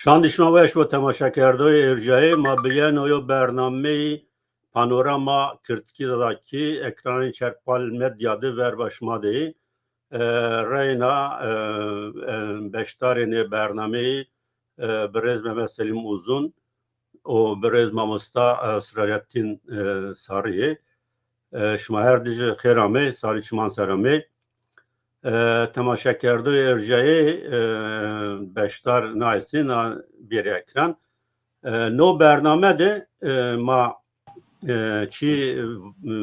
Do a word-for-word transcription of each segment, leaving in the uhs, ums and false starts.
Şandî şima weş bo temaşekerdoyê erjayê ma. Bi yeno yo bernameyî Panorama Kirdkî ra kî ekranên Çerpal Medya de verba şima de yê. E, reyna, e, e, beşdarê nê bernameyî, e, birêz Mehmet Selîm Uzun û birêz mamosta, e, Siracettin, e, Sarî yê. E, şima her di jî xêr amê, sarî çiman ser amê. E, temaşekerdoyê erjayê, e, beşdar na estî, na bêrê ekran. E, no bername de, e, ma, e, çî, e,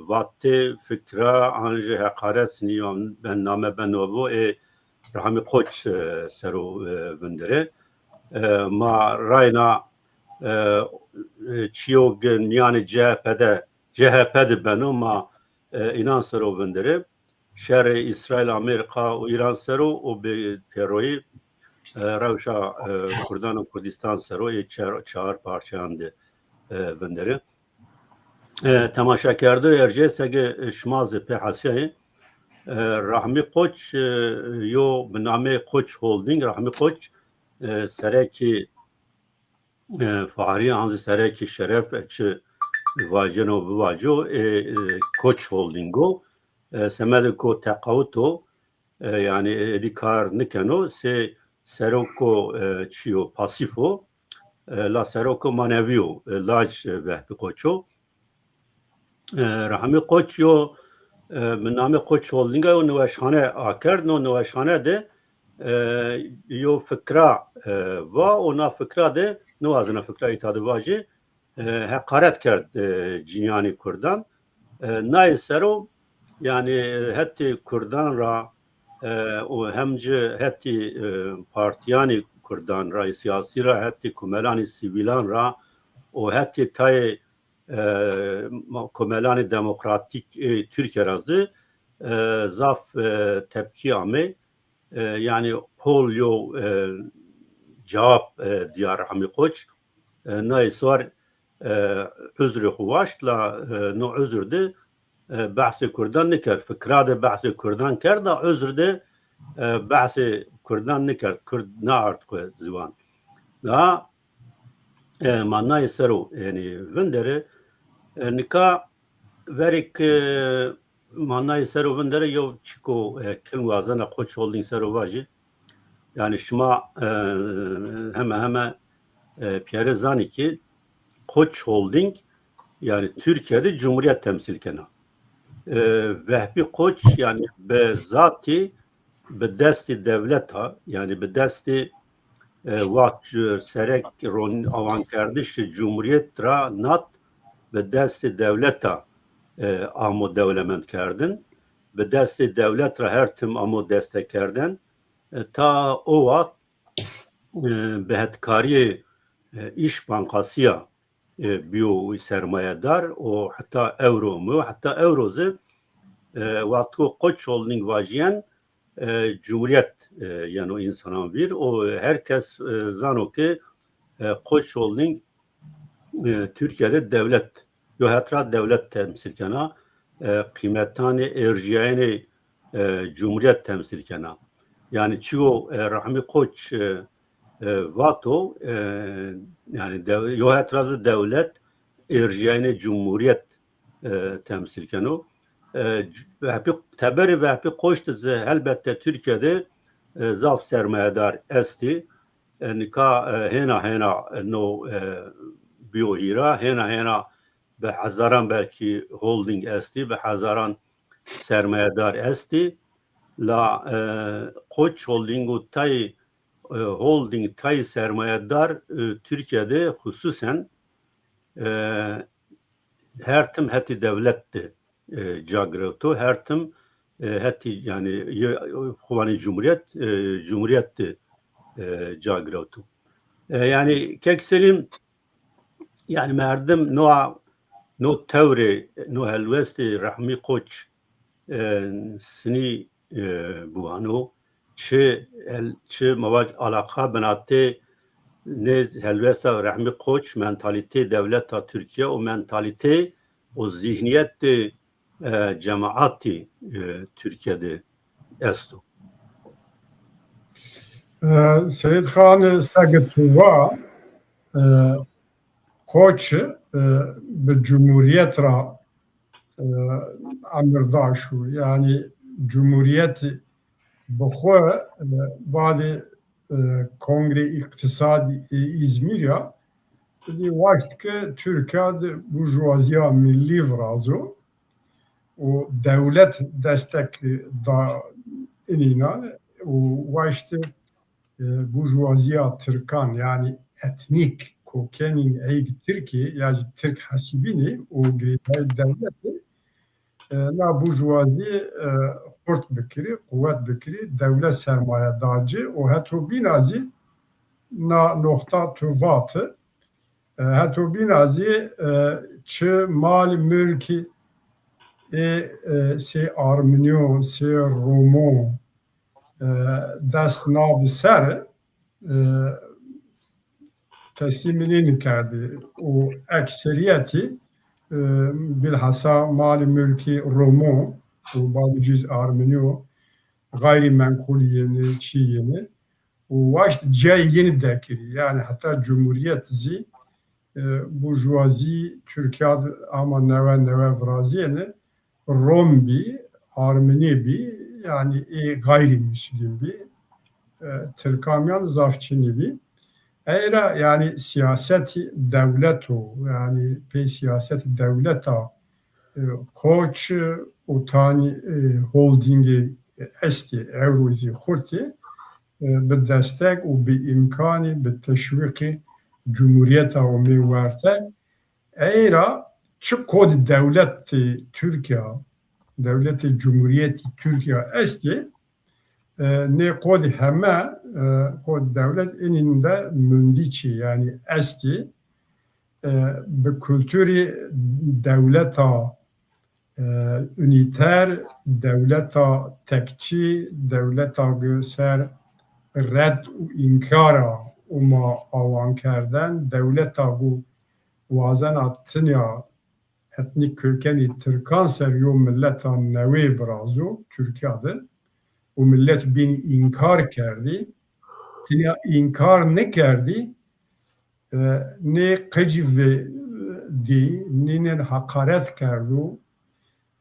vatê fikra an jî heqaret sinî yo, ben name beno bo, ê Rahmî Koç, e, ser o, e, vinderê. E, ma rayna, e, e, çîyo ge mîyanê C H P de, C H P de beno, ma, e, înan ser o vinderê. Şerê Îsraîl, Amerîka û Îran ser o û bi pêroyî, e, rewşa, e, Kurdan û Kurdîstan ser o, ê çar, çar parçeyan de, e, vinderê. E, temaşekerdoyê erjê, seke, e, şima zî pê hesîyayê, e, Rahmî Koç, e, yo bi nameyê Koç Holding, Rahmî Koç, e, serekî, e, fahrî an zî serekî şeref, e, çi vajeno bivajo, ê, e, Koç Holding o, e, semedê ko teqawut o, e, yanî êdî kar nikeno, sey serok o, e, çîyo, pasîf o, e, la serok o manevî yo, e, laj, e, Vehbî Koç o. E, Rahmî Koç yo, e, bi namê Koç Holdînga yo niweşxane akerd, no niweşxane de, e, yo fikra, e, va û na fikra de, niwazena fikra îta de vajî, e, heqaret kerd, e, cinîyanê Kurdan. E, nayê ser o, yanî, e, hetê Kurdan ra, e, û hem ci hetê, e, partîyanê Kurdan ra, sîyasî ra, hetê komelanê sivîlan ra û hetê tayê, e, ma-, komelanê demokratîk ê Tirkîye ra zî, e, zaf, e, tepkî amê. E, yanî hol yo, e, cewab, e, dîya Rahmî Koç. E, nayê sor, e, uzrê xo waşt la, e, no uzr de, e, behsê Kurdan nikerd. Fikra de behsê Kurdan kerd la uzr de, e, behsê Kurdan nikerd. Kurd naard xo ziwan. La, e, ma nayê ser o, yanî vinderê, e, nika verê ke ma nayê ser o vinderê, yew çîko, e, kilm wazena Koç Holding ser o vajî. Yanî şima, e, heme heme, e, pîyerê zanî ki Koç Holding, yanî Tirkîye de cumhurîyet temsîl kena. E, Vehbî Koç, yanî bi zatî bi destê dewleta, yanî bi destê, e, wext, e, serek ron-, awankerdişê cumhurîyet ra nat, bi destê dewleta, e, amo dewlemend kerdin. Bi destê dewlet ra her tim amo destekkerden. E, ta o wext, e, bi hetkarîyê, e, Îş Bankasîya, e, bîyo sermayedar û heta ewro amo, heta ewro zî, e, wextko Koç Holding vajîyen, e, cumhurîyet, e, yeno însanan vîr û her kes, e, zano ke, e, Koç Holding, e, Tirkîye de dewlet, yo het ra dewlet temsîl kena, e, qîmetanê erjîyayînê, e, cumhurîyet temsîl kena. Yanî çîyo, e, Rahmî Koç, e, e, vato, e, yanî dew-, yo het ra zî dewlet erjîyayînê cumhurîyet, e, temsîl keno. E, c-, Vehbî, teberê Vehbî Koç de zî helbette Tirkîye de, e, zaf sermayedar estî. E, nika, e, hêna hêna, e, no, e, bîyo hîra, hêna hêna bi hezaran belkî holding estî, bi hezaran sermayedar estî. La, e, Koç Holding û tayê, e, holding, tayê sermayedar, e, Tirkîye de xusûsen, e, her tim hetê dewlet de, e, ca girewto, her tim, e, hetê, yanî, ye-, xo vanê cumhurîyet, e, cumhurîyet de, e, ca girewto. E, yanî, Kek Selîm, yanî merdim no, no tewrê, no helwestê Rahmî Koç, e, sinî, e, biwano, çi el-, çi ma vaj alaqa binatê nê helwesta Rahmî Koç, mentalîtê dewleta Tirkîye û mentalîtê û zîhnîyetê, e, cemaatî, e, Tirkîye de esto. E, Seyîd Xan, seke tu va, e, Koç, e, bi cumhuriyet ra, e, emir da şû. Yanî cumhuriyet bi xwu, e, badê, e, Kongrê Îqtîsadî ê Îzmîr ya, waşt ke Tirkîya de burjuwaziya millî virazo û dewlet destek da inînan û waştê, e, burjuwaziya tirkan, yanî etnîk kokenîn ey Tirkî ya jî Tirk hesibînî û girêdayê dewletî, e, na burjuwazî, e, xurt bikirî, quwet bikirî, dewlet sermaye da ci û heto bîna zî na noxta tu vati, e, heto bîna zî, e, çi mal mulkî ê, e, sê Armeniyon, sê Romo, e, dest nabi ser, e, teslîmî nînî kerdî û ekserîyetî, e, bilhassa malî mulkî Romo û badî cî zî Armenî yo, xeyrîmenqulî yenî, çî yenî û waşt cayê yenî dekirî. Yanî heta cumhurîyet zî, e, burjuwazî Tirkîya de ama newe newe virazîyenî. Rom bî, Armenî bî, yanî ê xeyrîmûslîm bî, e, Tirka mîyan zaf çinî bî. Ey ra yanî sîyasetî dewlet o, yanî pê sîyasetî dewleta, e, Koç û tanî, e, holdîngê estê ewro zî xurtê, e, bi destek û bi îmkanî, bi teşwîqî cumhurîyeta Omê Werte. Ey ra çi qodî dewletê Tirkîya, dewletê Cumhurîyetî Tirkîya estê, e, nê qodî heme, e, qodî dewlet inîn de mundî çî, yanî estê, e, bi kulturî dewleta, e, unîter, dewleta tekçî, dewleta gi ser red û înkara ûma awankerden, dewleta gu wazena tinya etnîk kökenî tirkan ser yo mileta newê virazo Tirkîya de û milet bîn înkar kerdî. Tinya înkar nikerdî, e, nê qicî vê dî, nînên heqaret kerdo,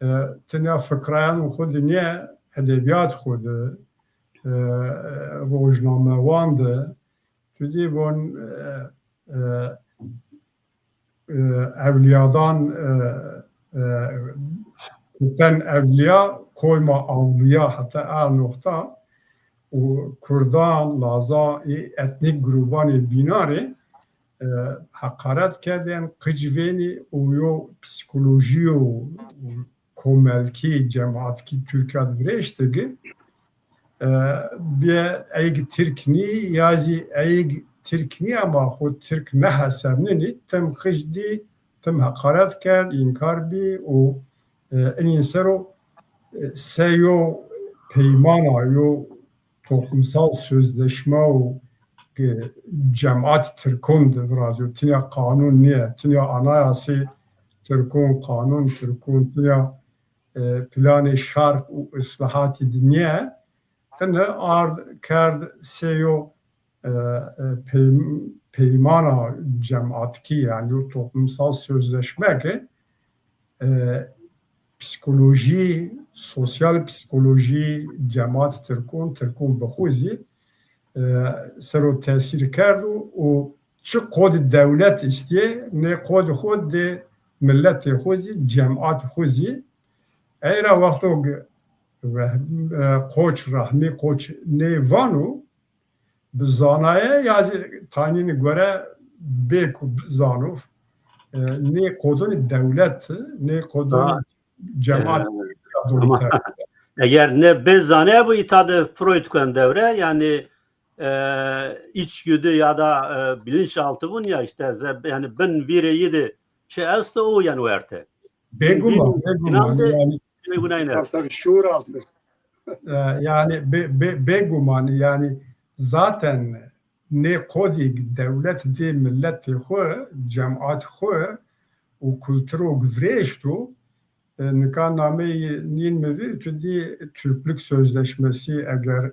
e, tinya fikrayan xwu de nîye, edebîyat xwu de, e, rojnamewan de, tu dî von, e, e, e, ewlîyadan, e, e, Kurten ewlîya, koyma awlîya heta a noxta û Kurdan, Laza, ê etnîk grûbanê bînan rê, e, heqaret kerdên, qic vênî û yo psîkolojîyo komelkî, cematkî Tirkîya de virêştigi, e, bîye eyg Tirk nî, ya zî eyg Tirk nî ama xwu Tirk nehesebnenî, tim qic dî, tim heqaret kerd, înkar bî û, e, inîn ser o, e, se yo peymana, yo toplumsal sözleşme û, e, cemaat Tirkon de virazîyo. Tinya qanûn nîye, tinya anayasê Tirkon, qanûn Tirkon, tinya, e, planê şark û islahatî de nîye. Ine ard kerd se yo, e, e, peym-, peymana cematkî, yanî yo toplumsal sözleşme ke, e, psîkolojî, sosyal psîkolojî cemaat Tirkon, Tirkon bi xwu zî, e, ser o tesîr kerdo û çi qodî dewlet îstîyê, nê qodî xwu dê miletê xwu zî, cemaatê xwu zî. Ey ra wexto ke Reh-, e, Koç, Rahmî Koç nê vano, bi zanaye ya zî tanînî gore bê ku bizano, e, nê qodonî dewlet, nê qodonî cemaat, e, ama eger ne bê zanaye bu îta de Freud kuen dewre, yanî, e, içgüdü ya da, e, bilinçaltı vun ya işte, ze-, yanî bin vîrê yi de çi esto o yanî werte. Bêguman, bêguman. Yanî, bêguman, tabii, şuur altı. E, yanî bê-, bê-, bêguman, yanî zaten nê qodî dewlet dê miletê xwu, cemaat xwu û kulturo virêşto, e, nika nameyî nîn mi vîr, tu dî Türklük Sözleşmesi, eger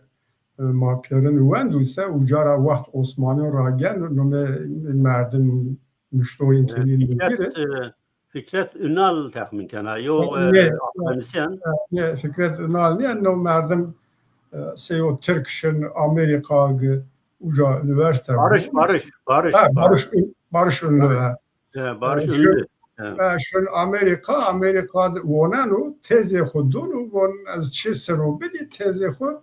e, ma pêrin wend û se uca ra wext Osmanîyon ra gen, no me merdim nuştoxên kenî. Fikret, e, Fikret Ünal texmîn kena. Yo, e, akademisyen. Ne, Fikret Ünal nîye, no merdim, e, sey o Tirk şin Amerîka gi uca unîversîte. Barış, Barış, Barış, ha, Barış, Barış Ünlü. E, Barış Ünlü. E, şin Amerîka, Amerîka de woneno, tezê xwu dono, von ez çi ser o bidî, tezê xwu,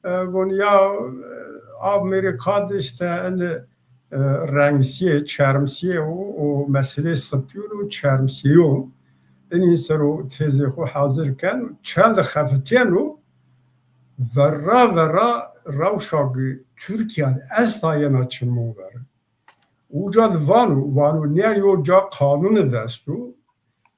e, von ya, e, Amerîka de îşte en, e, rengsîye, çermsîye o, o meselê sipîyon û çermsîyon. Inî ser o tezê xwu hazir ken, çend xefitîyeno, verra verra rewşa gi Tirkîya de esta yena çimon ver. Uca de vano, vano nê yo ca qanûne de esto,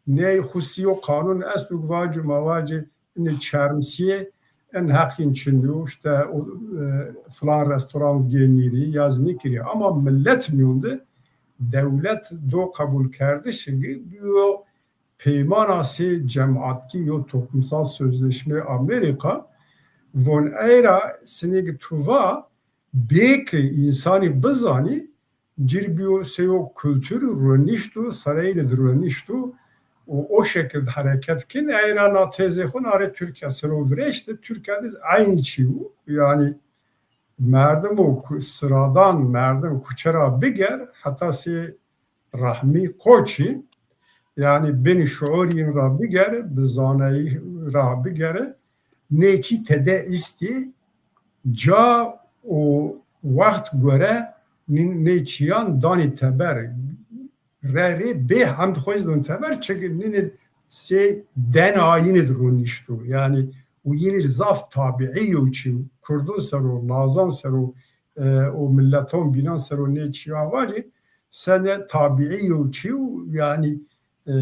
nê xusî yo qanûne esto, vacî ma vacî inê çermsîye, en heqîn çin yo, îşte o, e, filan restoran gênîrî, ya zî nêkirî. Ama milet mîyon de dewlet do qebulkerdiş gi yo peymana sey cematkî yo toplumsal sözleşme Amerîka, von ey ra sinê gi tu va, bê ke însanî bizanî, cir bîyo sey o kultur ronişto, sareyîne de ronişto û o şekil de hereket kin. Ey ra na tezê xwu na rê Tirkîya ser o virêşte, Tirkîya de eynî çî yo. Yanî merdim o ku-, siradan merdim kuçe ra biger, heta sey Rahmî Koçî, yanî binî şuurîn ra bigere, bi zanayî ra bigere, nê çî tede îstî, ca û wext gore nî-, nê çîyan danî teber. Re rê bê hemd xo zî don teber, çike nînê sey D N A yînê de ronişto. Yanî û yînê zaf tabîî yo çî, Kurdon ser o, Lazan ser o, e, û mileton bînan ser o nê çîyan vacî, sene tabîî yo çî, yanî, e,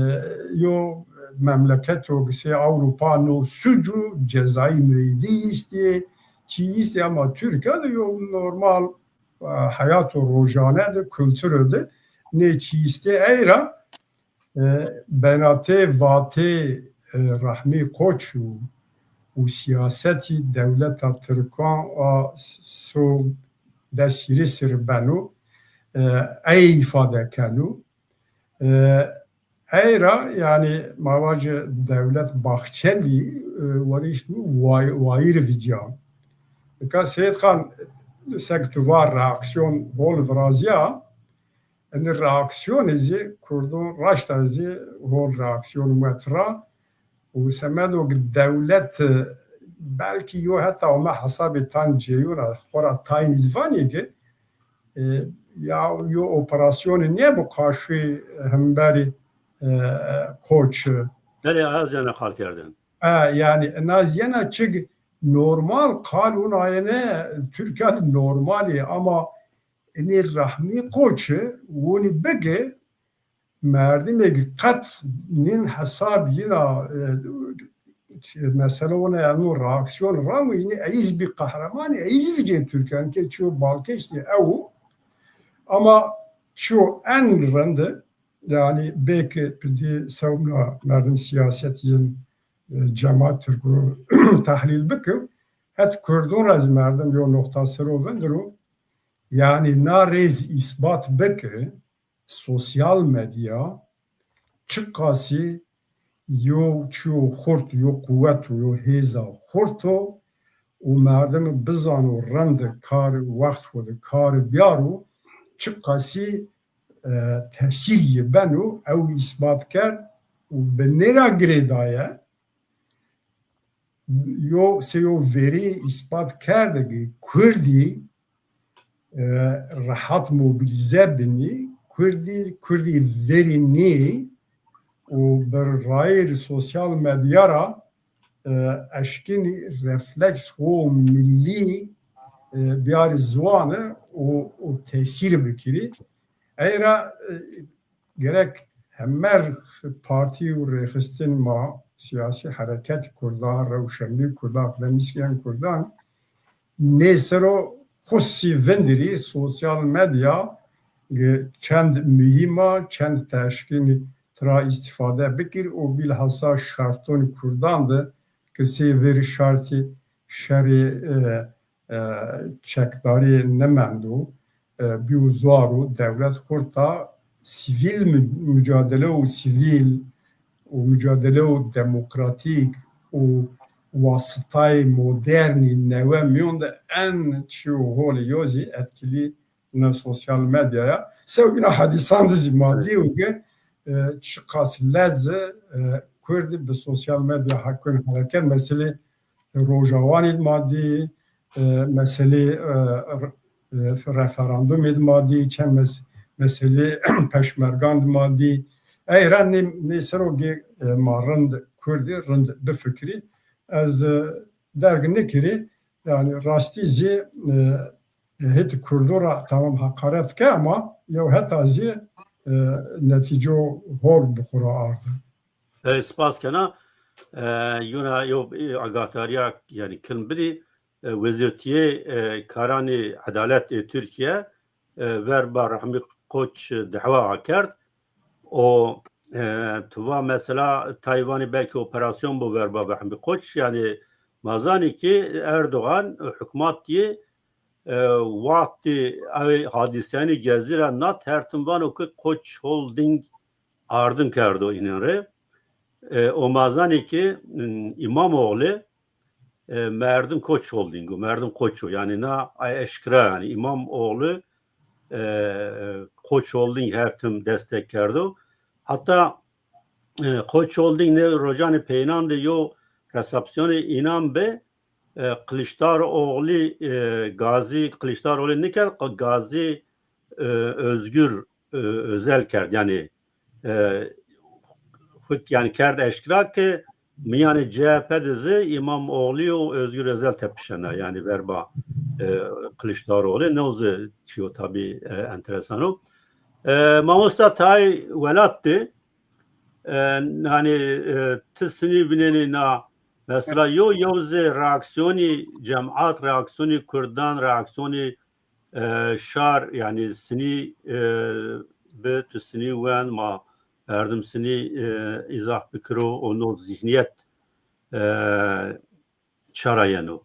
yo memleket o sey Ewropa no suc û cezayî mueyidî îstî, çî îstî ama Tirkîya de yo normal, e, heyato rojane de, kulturo de nê çî îstê ey ra, e, benatê vatê, e, Rahmî Koç û, û sîyasetî dewleta Tirkan a so des hîrê serî beno, e, ey îfade keno. E, Ey ra, yanî, ma vacî Dewlet Bahçelî, e, werîşt û way-, wayîr vîcîya. Nika Seyîd Xan, sek tu va reaksîyon hol virazîya, enî reaksîyonî zî, Kurdon raşta zî hol reaksîyon wet ra, û semedo ki dewlet, e, belkî yo heta ome hesabê tan cêyûn ra, xora taynî zî vanê ki, e, ya yo operasyonî nêbo karşî hemberî, e, Koç. Belê, ez yena qal kerdin. E, yanî, ina zî yena çik normal qal wina yene, Tirkîya de normal ê, ama inê Rahmî Koç, winî bigi, merdimêk qet nîn hesab yina, e, mesele wina yeno reaksîyon ramo, yînî ey zî bî qehremanî, ey zî vîcê Tirkîyan ke çîyo balkêş zî ew o. Ama çîyo en rinde, yanî bê ke tu dî sewna merdim sîyaset yên, e, cemaat Tirk û tehlîl biki, het Kurdon ra zî merdim yo noqta ser o vindiro. Yanî na rê zî îsbat biki, sosyal medya çiqasî yo çîyo xurt, yo quwet o, yo hêza xurt o û merdimi bizano rende kar wext xo de kar biyaro, çiqasî, e, tesîr yê beno, ew îsbat kerd û bi nê ra girêdaye, yo, sey yo verî îspat kerde ki Kurdî, e, rehat mobilîze binî, Kurdî, Kurdî verî nî û bi rayîr sosyal medya ra, e, eşkînî refleks xo milî, e, biyarî ziwani û, û tesîr bikirî. Ey ra, e, gerek heme partî û rêxistin ma, sîyasî hereket Kurdan, rewşenbîr Kurdan, akademîsyen Kurdan, nê ser o xusî vindirî sosyal medya, e, çend muhîm a, çend teşkînî tira îstîfade bikir û bîlhasa şartonî Kurdan de ke sey verî şartî şerê, e, e, çekdarî nêmendo, e, bîyo zuar û dewlet xurta sivîl mü-, mücadele û sivîl û mücadele û demokratîk û wasitayê modernî newe mîyon de en çîyo holî yo zî etkilî ne sosyal medyaya. Sewbîna hedîsan de zî ma dîyo ke, e, çiqas lez, e, Kurd bi sosyal medya hakkın hareket meselê Rojawanî de ma dî, e, meselê, e, r-, e, referandumî de ma dî, çend mes-, meselê peşmergan de ma dî. Ey ra nê, nê ser o gê, e, ma rind Kurdî, rind bifikirî. Ez, e, derg nikirî, yanî rastî zî, e, hêt Kurdo ra tamam hakaret ke ama yew heta zî, e, netîco hol bi xo ra ardi. E, spas kena. E, yona yew, e, agahdariya, yanî kilm bidî. E, Wezîrtiyê, e, Karanê Edalet ê Tirkîye, e, verba Rahmî Koç dehwa akerd. O, e, tu va mesela Tayvanî belkî operasyon bo verba Rahmî Koç. Yanî ma zanî ki Erdogan, e, hukmat yê, e, wextî ewê hadîseyanî Gezîre nat her tim vano ki Koç Holding ardim kerdo înin rê. E, o ma zanî ki, m, Îmamoğlu, e, Merdim Koç Holding o, Merdim Koç o. Yanî na ay eşkera, yanî Îmamoğlu, e, Koç Holding her tim destek kerdo. Hatta, e, Koç Holding nê rojanê peyênan de yo resepsiyonê înan bi, e, Kiliçdaroğlu, e, Gazî Kiliçdaroğlu nikerd, Gazî, e, Özgür, e, Özel kerd. Yanî, e, huk-, yanî kerd eşkera ke mîyanê C H P de zî Îmamoğlu û Özgür Özel tepişena. Yanî verba, e, Kiliçdaroğlu. Ne o zî çîyo tabî, e, enteresan o. E, mamosta, tay welat de, e, yanî, e, ti sinî vînenî na mesela yo, yew zî reaksiyonî cemaat, reaksiyonî kurdan, reaksiyonî e, şar, yanî sinî, e, bi, tu sinî wen, ma merdim sinî, e, îzah bikiro û no zîhnîyet, e, ça ra yeno.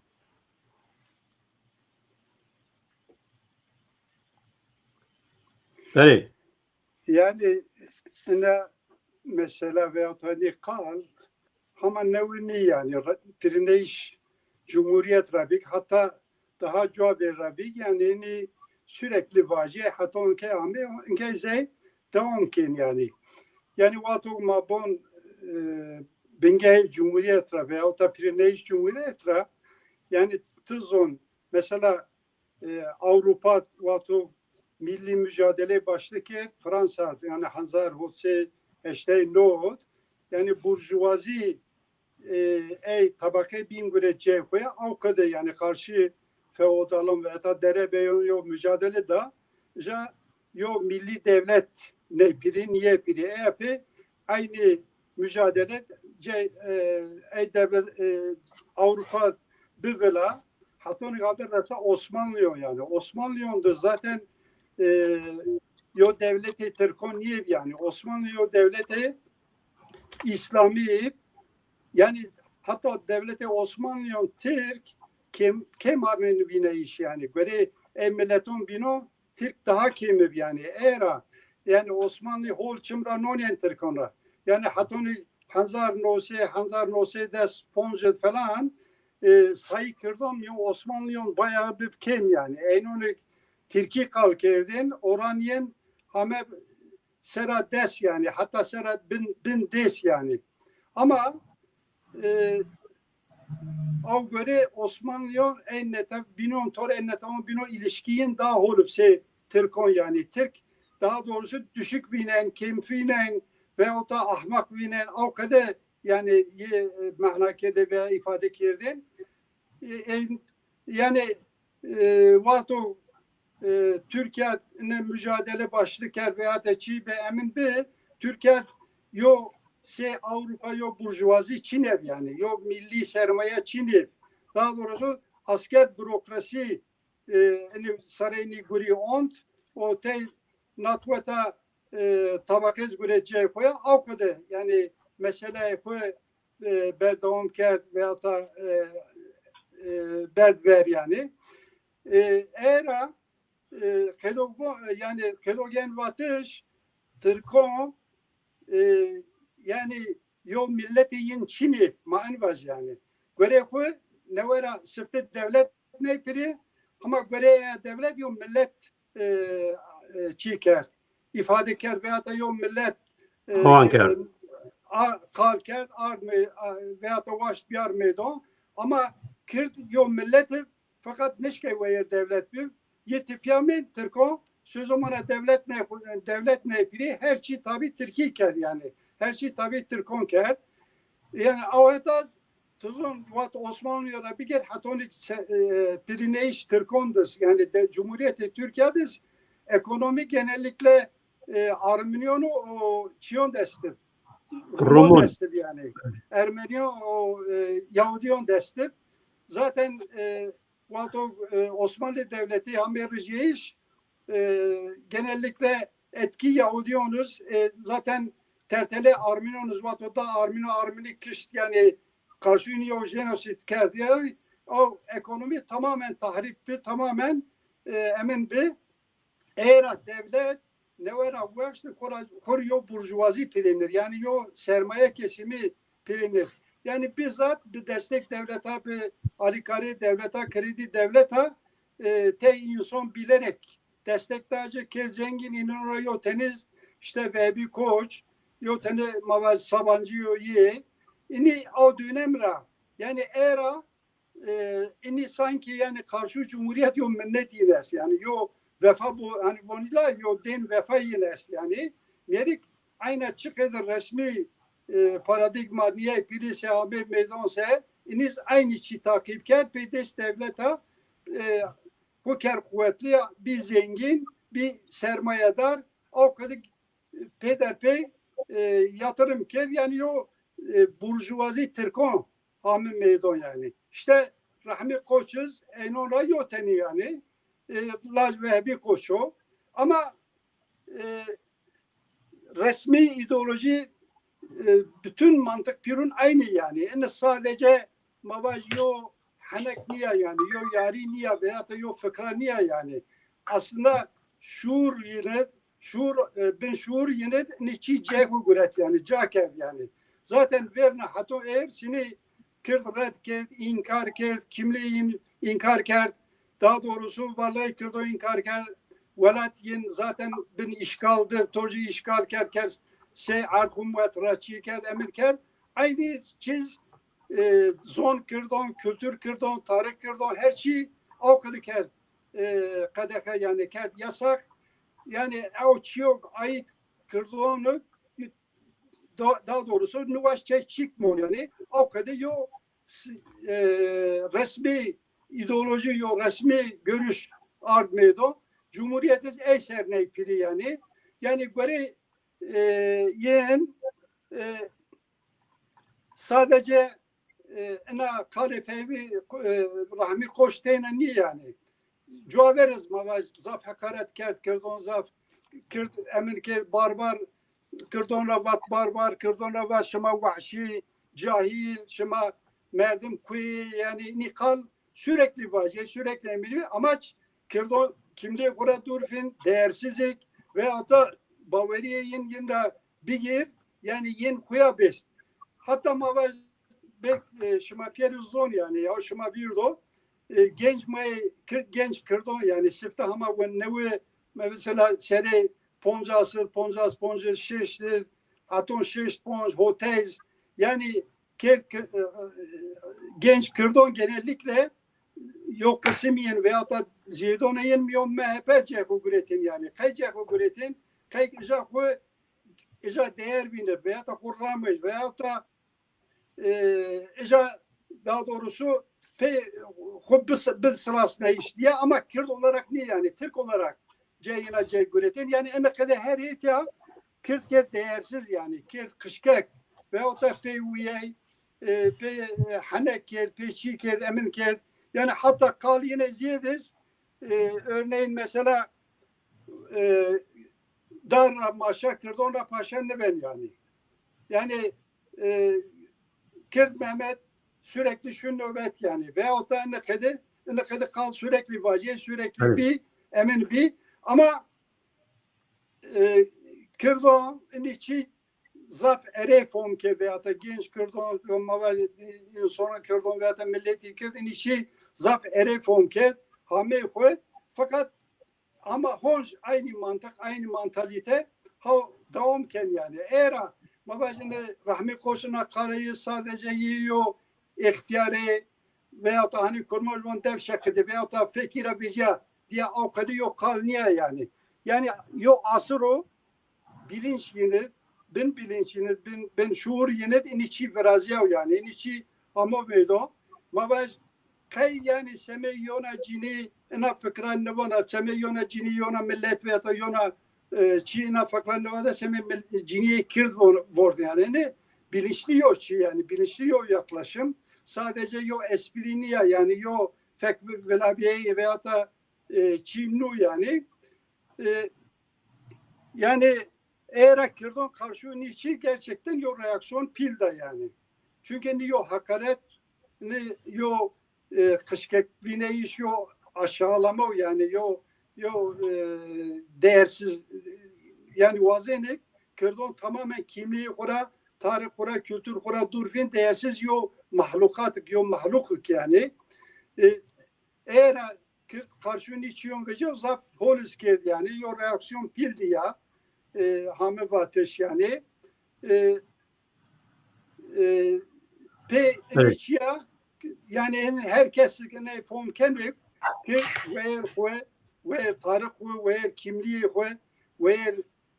Belê. Yanî ina mesela veyahut da nê qal hema newi nî yanî, re-, pirîneyîş cumhurîyet ra bî, heta daha cuwa bê ra bî, yanî nî sürekli vajî, heta inkey amê, inkey zey dewam kên yanî. Yanî wexto ma bon, e, bingehê cumhurîyet ra veyahut da pirîneyîş cumhurîyet ra, yanî ti zon mesela, e, Ewropa wexto millî mucadele başlî kerd, Fransa, yanî hezar hot sey heştay nod, yanî burjuvazî, e, ey tabaqê bîn gure cey xo ya, aw qede yanî karşı feodalon ve heta derebeyon yo mucadele da, ja yo millî devlet ney pirî, nîye pirî, ey pê eynî mucadele cey, e, ey devlet, e, Ewropa bivila, Hetonî gabe resa Osmanlîyon yanî. Osmanlîyon de zaten, e, yo dewletê Tirkon nîyê yanî. Osmanlî yo dewletê Îslamî, yanî heta dewletê Osmanlîyon Tirk kêm, kêm amên vîneyîş yanî. Gorê ey mileton bîno Tirk daha kêm ib yanî. Ey ra, yanî Osmanlî hol çim ra nonên Tirkan ra. Yanî hetonî hezar no sey, hezar no sey des ponc falan, e, sayî kirdon, yo Osmanlîyon bayağı bib kêm yanî. Eynonî Tirkî qal kerdên, oran yên hame sera des yanî, heta sera bin, bin des yanî. Ama, e, aw gore Osmanlîyon ey netev bînon, tor ey netewon bînon, îlişkîyin daha hol ib sey Tirkon yanî. Tirk, daha doğrusu düşük vînen, kêm vînen veyahut da ahmak vînen, aw qede yanî yê, e, mehna kerde veya îfade kerdên. E, e, yanî, e, wexto, e, Tirkîya ne mucadele başlî kerd veya de çî be emin bi, Tirkîya yo sey Ewropa yo burjuvazî çîneb yanî, yo millî sermaye çîneb. Daha doğrusu asker bürokrasî, e, inî sareyî nî gurî ont, o tey natweta, e, tabaqez gure cey xo ya, aw qede yanî meseleyê xo, e, berdewam kerd veya da, e, e, berd ver yanî. E, era, e, qedo vo-, yanî qedo gen vatiş, Tirkon, e, yanî yo milletê yin çinî, ma en vaj yanî. Gorê xwu newe ra sifte dewlet ney pirî, hema gorê dewlet yo millet, e, e, çî kerd, îfade kerd, veya da yo millet, e, Hon kerd. e, a, qal kerd, ard me-, a, veya da waşt biyar meydon. Ama kird yo millet, feqet nişkey weyir dewlet bi. Yê tepîya min Tirkon, sözomana dewlet ne, dewlet ne pirî, her çî tabî Tirkî kerd yanî. Her çî tabî Tirkon kerd. Yanî aweta tuzun wat Osmanlıya ra bigir, hetonî se-, e, pirîneyîş Tirkon dis, yanî de, Cumhuriyetê Türkiye dis, ekonomi genellikle, e, Armeniyon û çiyon dest ib. Romun. Dest ib yanî. Ermeniyon û, e, Yahudiyon dest ib. Zaten, e, Wato, e, Osmanlı Devleti hamê rijîyeyîş, e, genellikle etki Yahudiyonuz, e, zaten tertele Arminonuz, wato da Armino Armini kişt, yanî karşıyını yo jenosid kerd. Yanî o ekonomi tamamen tahrip bi, tamamen, e, emin bi. Era dewlet newe ra weşt xora, xor yo burjuwazî pirênir, yanî yo sermaye kesimî pirênir. Yanî bizzat bi destek dewleta, bi alîkarê dewleta, kredî dewleta, e, tey însan bilerek destek da ci, kerd zengîn, înon ra yo tenî işte Vehbî Koç, yo tenî ma vaj Sabancî yo yê. Înî o dönem ra, yanî era e, înî sanki yanî karşı cumhuriyet yo minnet yin est. Yanî yo vefa bu, hani vonî la yo dên vefa yin est yanî. Mêrik ayna çi qedir resmî, e, paradigma nîyay pirî se, amê meydon se, înîz aynî çî takip kerd, pê dest dewleta, e, xwu kerd quwetlî, bî zengîn, bî sermayedar, o qedir pêderpey, e, yatırım kerd. Yanî yo, e, burjuvazî Tirkon hami meydon yanî. İşte Rahmi Koçiz eynon ra yo tenî yanî. E, laj Vehbî Koç o. Ama, e, resmî ideoloji, e, bütün mantık pirun aynı yanî. Ini sadece ma vaj yo henek nîya yanî, yo yarî nîya veya da yo fikra nîya yanî. Aslında şuur yine, şuur, e, bin şuur yine ne çî ceh û guret yanî, ca kerd yanî. Zaten verna heto êr sinî kird red kerd, înkar kerd, kimliği in-, înkar kerd. Daha doğrusu vallahi kirdo înkar kerd. Welat yin zaten bin işgal di, torcî işgal kerd, kerd sey erd hum wet ra çî kerd, emir kerd. Aynı çiz, e, zon kirdon, kültür kirdon, tarih kirdon, her çî o qedir kerd, e, qedexe yanî kerd yasak. Yanî ew çîyo ait kirdon da-, daha doğrusu niwaş çe çîk mon yanî o qedir yo s-, e, resmî ideoloji yo resmî görüş ard meydo. Cumhuriyet iz ey ser ney pirî yanî. Yanî gorê, e, yên, e, sadece, e, ina qalê Fehmî, e, Rahmî Koç teyna nî yanî. Cuaver iz ma vaj zaf hekaret kerd, kirdon zaf kird, emin kerd barbar, kirdon ra vat barbar, kirdon ra vat şima wahşî, cahil, şima merdim kuyê, yanî nî qal sürekli vajê, sürekli emir. Amaç kirdon kimliği xwu ra dûr fin, değersizlik ve hatta baweriyê yin, yin ra bigir, yanî yin xuya best. Hatta ma vaj bek, e, şima pêro zon yanî, ya şima vîrdo, e, genç mayê, kir-, genç kirdon yanî sifte hama we newe, mesela serê poncas, poncas, poncas şeş, haton şeş ponc, hotez, yanî kerd-, e, e, genç kirdon genellikle yo qisim yin veya da zêdonê yin miyon M H P ceh û guretin yanî. Qey ceh û guretin, qey îja xwu, îja değer vînir veya da xwu ramej veya da, e, îja daha doğrusu pê xwu bis-, bisrasneyîş diye ama kird olarak nî yanî, Türk olarak ceyina cey guretin. Yanî ene qede her hêt ya kird kerd değersiz yanî, kird qişkek veyahut da pê wîyey, e, pê, e, henek kerd, pê çî kerd, emin kerd. Yanî hatta qal yine ziyediz, e, örneğin mesela, e, dar ra maşa, kirdon ra paşa niben yanî. Yanî, e, Kird Mehmet sürekli şu nöbet yanî. Veyahut da ne kedi Ini qedi qal sürekli vacê, sürekli Evet. bî, emin bî. Ama e, Kirdo ini çî zaf erê fom kerd veya ta genç Kirdon, ma va, e, insona Kirdon veya ta milletî Kird, ini çî zaf erê fom kerd, hamê xwu. Fakat ama honc aynî mantık, aynî mantalite ha dewam ken yanî. Era ma vajine Rahmi Koç ina qaleyî sadece yî yo îxtîyarê veya ta hanî kurmac von dev şekidi veya ta fekîra vîcîya diye aw qedî yo qal nîya yanî. Yanî yo asir o bilinç yinid, bin bilinç yinid, bin, bin şuur yinid, ini çî virazîyaw yanî, ini çî amo meydo. Ma vaj qey yanî semê yona cinî ina fikran nivana, semê yona cinî yona millet veya ta yona, e, çî ina fikran nivana semê mil-, cinîyê Kird vor-, vord yanî. Ini bilinçli yo çî yanî, bilinçli yo yaklaşım. Sadece yo espri nîya yanî, yo fek vilabiyeyî veya ta, e, çî nû yanî. E, yanî era Kirdon karşı nî çî gerçekten yo reaksiyon pîl da yanî. Çünkü nî yo hakaret, nî yo, e, qişkek vîneyîş, yo aşağılama yanî, yo, yo, e, değersiz, yanî wazenê Kirdon tamamen kimliği xwu ra, tarih xwu ra, kültür xwu ra dûr vîn, değersiz yo mahlukat, yo mahluk yanî. E, era Kird karşûnî çîyon vecîyo zaf hol iz kerd yanî. Yo reaksiyon pîl dî ya. E, hame vatiş yanî. E, e, pê Evet. çîya yanî her kes ne fom kenê ki weyr xwu, weyr tarix xwu, weyr kimlîyê xwu, weyr,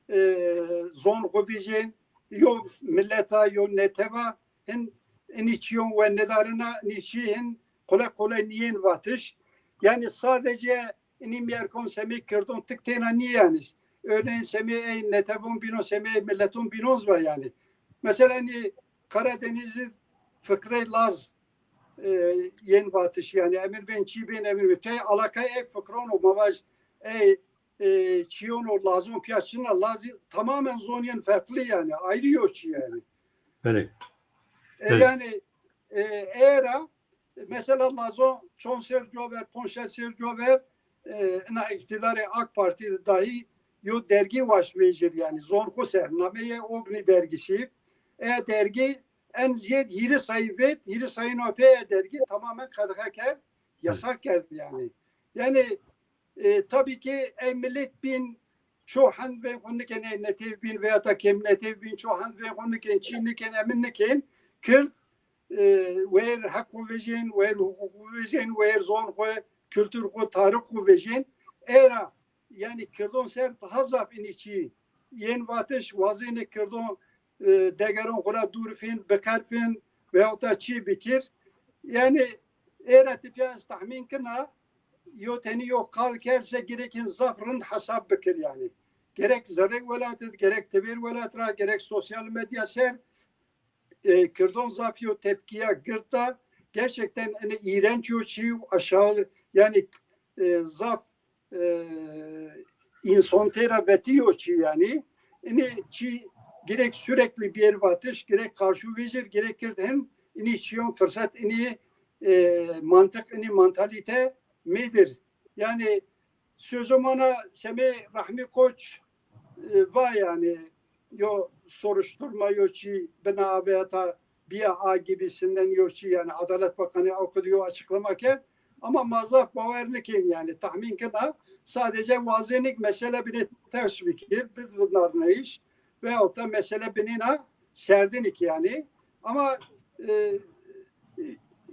e, zon xwu vijên, yo milleta, yo neteva, hin inî çîyon we nidarina, inî çî hin qule qule nîyên vatiş. Yanî sadece inî mîyerkon semê Kirdon tik têna nî yanî. Örneğin semê ey netevon bînon, semê ey milleton bînon va yanî. Mesela inî Karadenizî fikrey Laz, e, yên vatiş yanî. Emir bên çî bên emir bên. Tey alakay ey fikron o, ma vaj ey, e, çîyon o Lazon pîya çin a, Lazî tamamen zonîyên farklı yanî. Ayrı yo çî yanî. Belê. E, Belê. yanî, e, era, mesela Lazon çon ser cover, ponc şeş ser cover, e, ina îktîdarê AK Partî de dahî yo dergî waşt vejir yanî, zon xwu ser. Nameyê Ognî dergîsî. E dergî en zêd hîrê sayî vet, hîrê sayî no pê e dergî tamamen qedexe kerd, yasak kerd yanî. Yanî, e, tabii ki ey millet bîn ço hend vên xwu nikên, ey netev bîn veya ta kêm netev bîn, ço hend vên xwu nikên, çî nikên, emin nikên, Kird, e, weyr heq xwu vejên, weyr huquq xwu vejên, weyr zon xwu, kültür xwu, tarix xwu vejên. Era, yanî Kirdon ser daha zaf inî çî yên vatiş, wazêne Kirdon, e, degeron xwu ra dûr fîn, biqerfin veyahut da çî bikir. Yanî êra tipya ez tahmîn kina, yo tenî yo qal kerd se gerek hin zaf rind hesab bikir yanî. Gerek zerrê welat id, gerek tevêr welat ra, gerek sosyal medya ser, e, Kirdon zaf yo tepkîya gird da. Gerçekten ini îrenç yo çî, aşağı yanî, e, zaf, e, înson têra vetî yo çî yanî. Ini çî gerek sürekli bîyêr vatiş, gerek karşı vejir, gerek Kird hin inî çîyon fırsat inî, e, mantık inî mantalite medir. Yanî sözü mana semê Rahmi Koç, e, va yanî yo soruşturma yo çî bina veya ta bîya a gibisinden yo çî yanî Adalet Bakanı aw qedî yo açıklama kerd. Ama ma zaf bawer nikên yanî tahmîn kena sadece wazênik mesele binê ters bikir, bid vindarnayış veyahut da mesele binêna serdin ik yanî. Ama, e,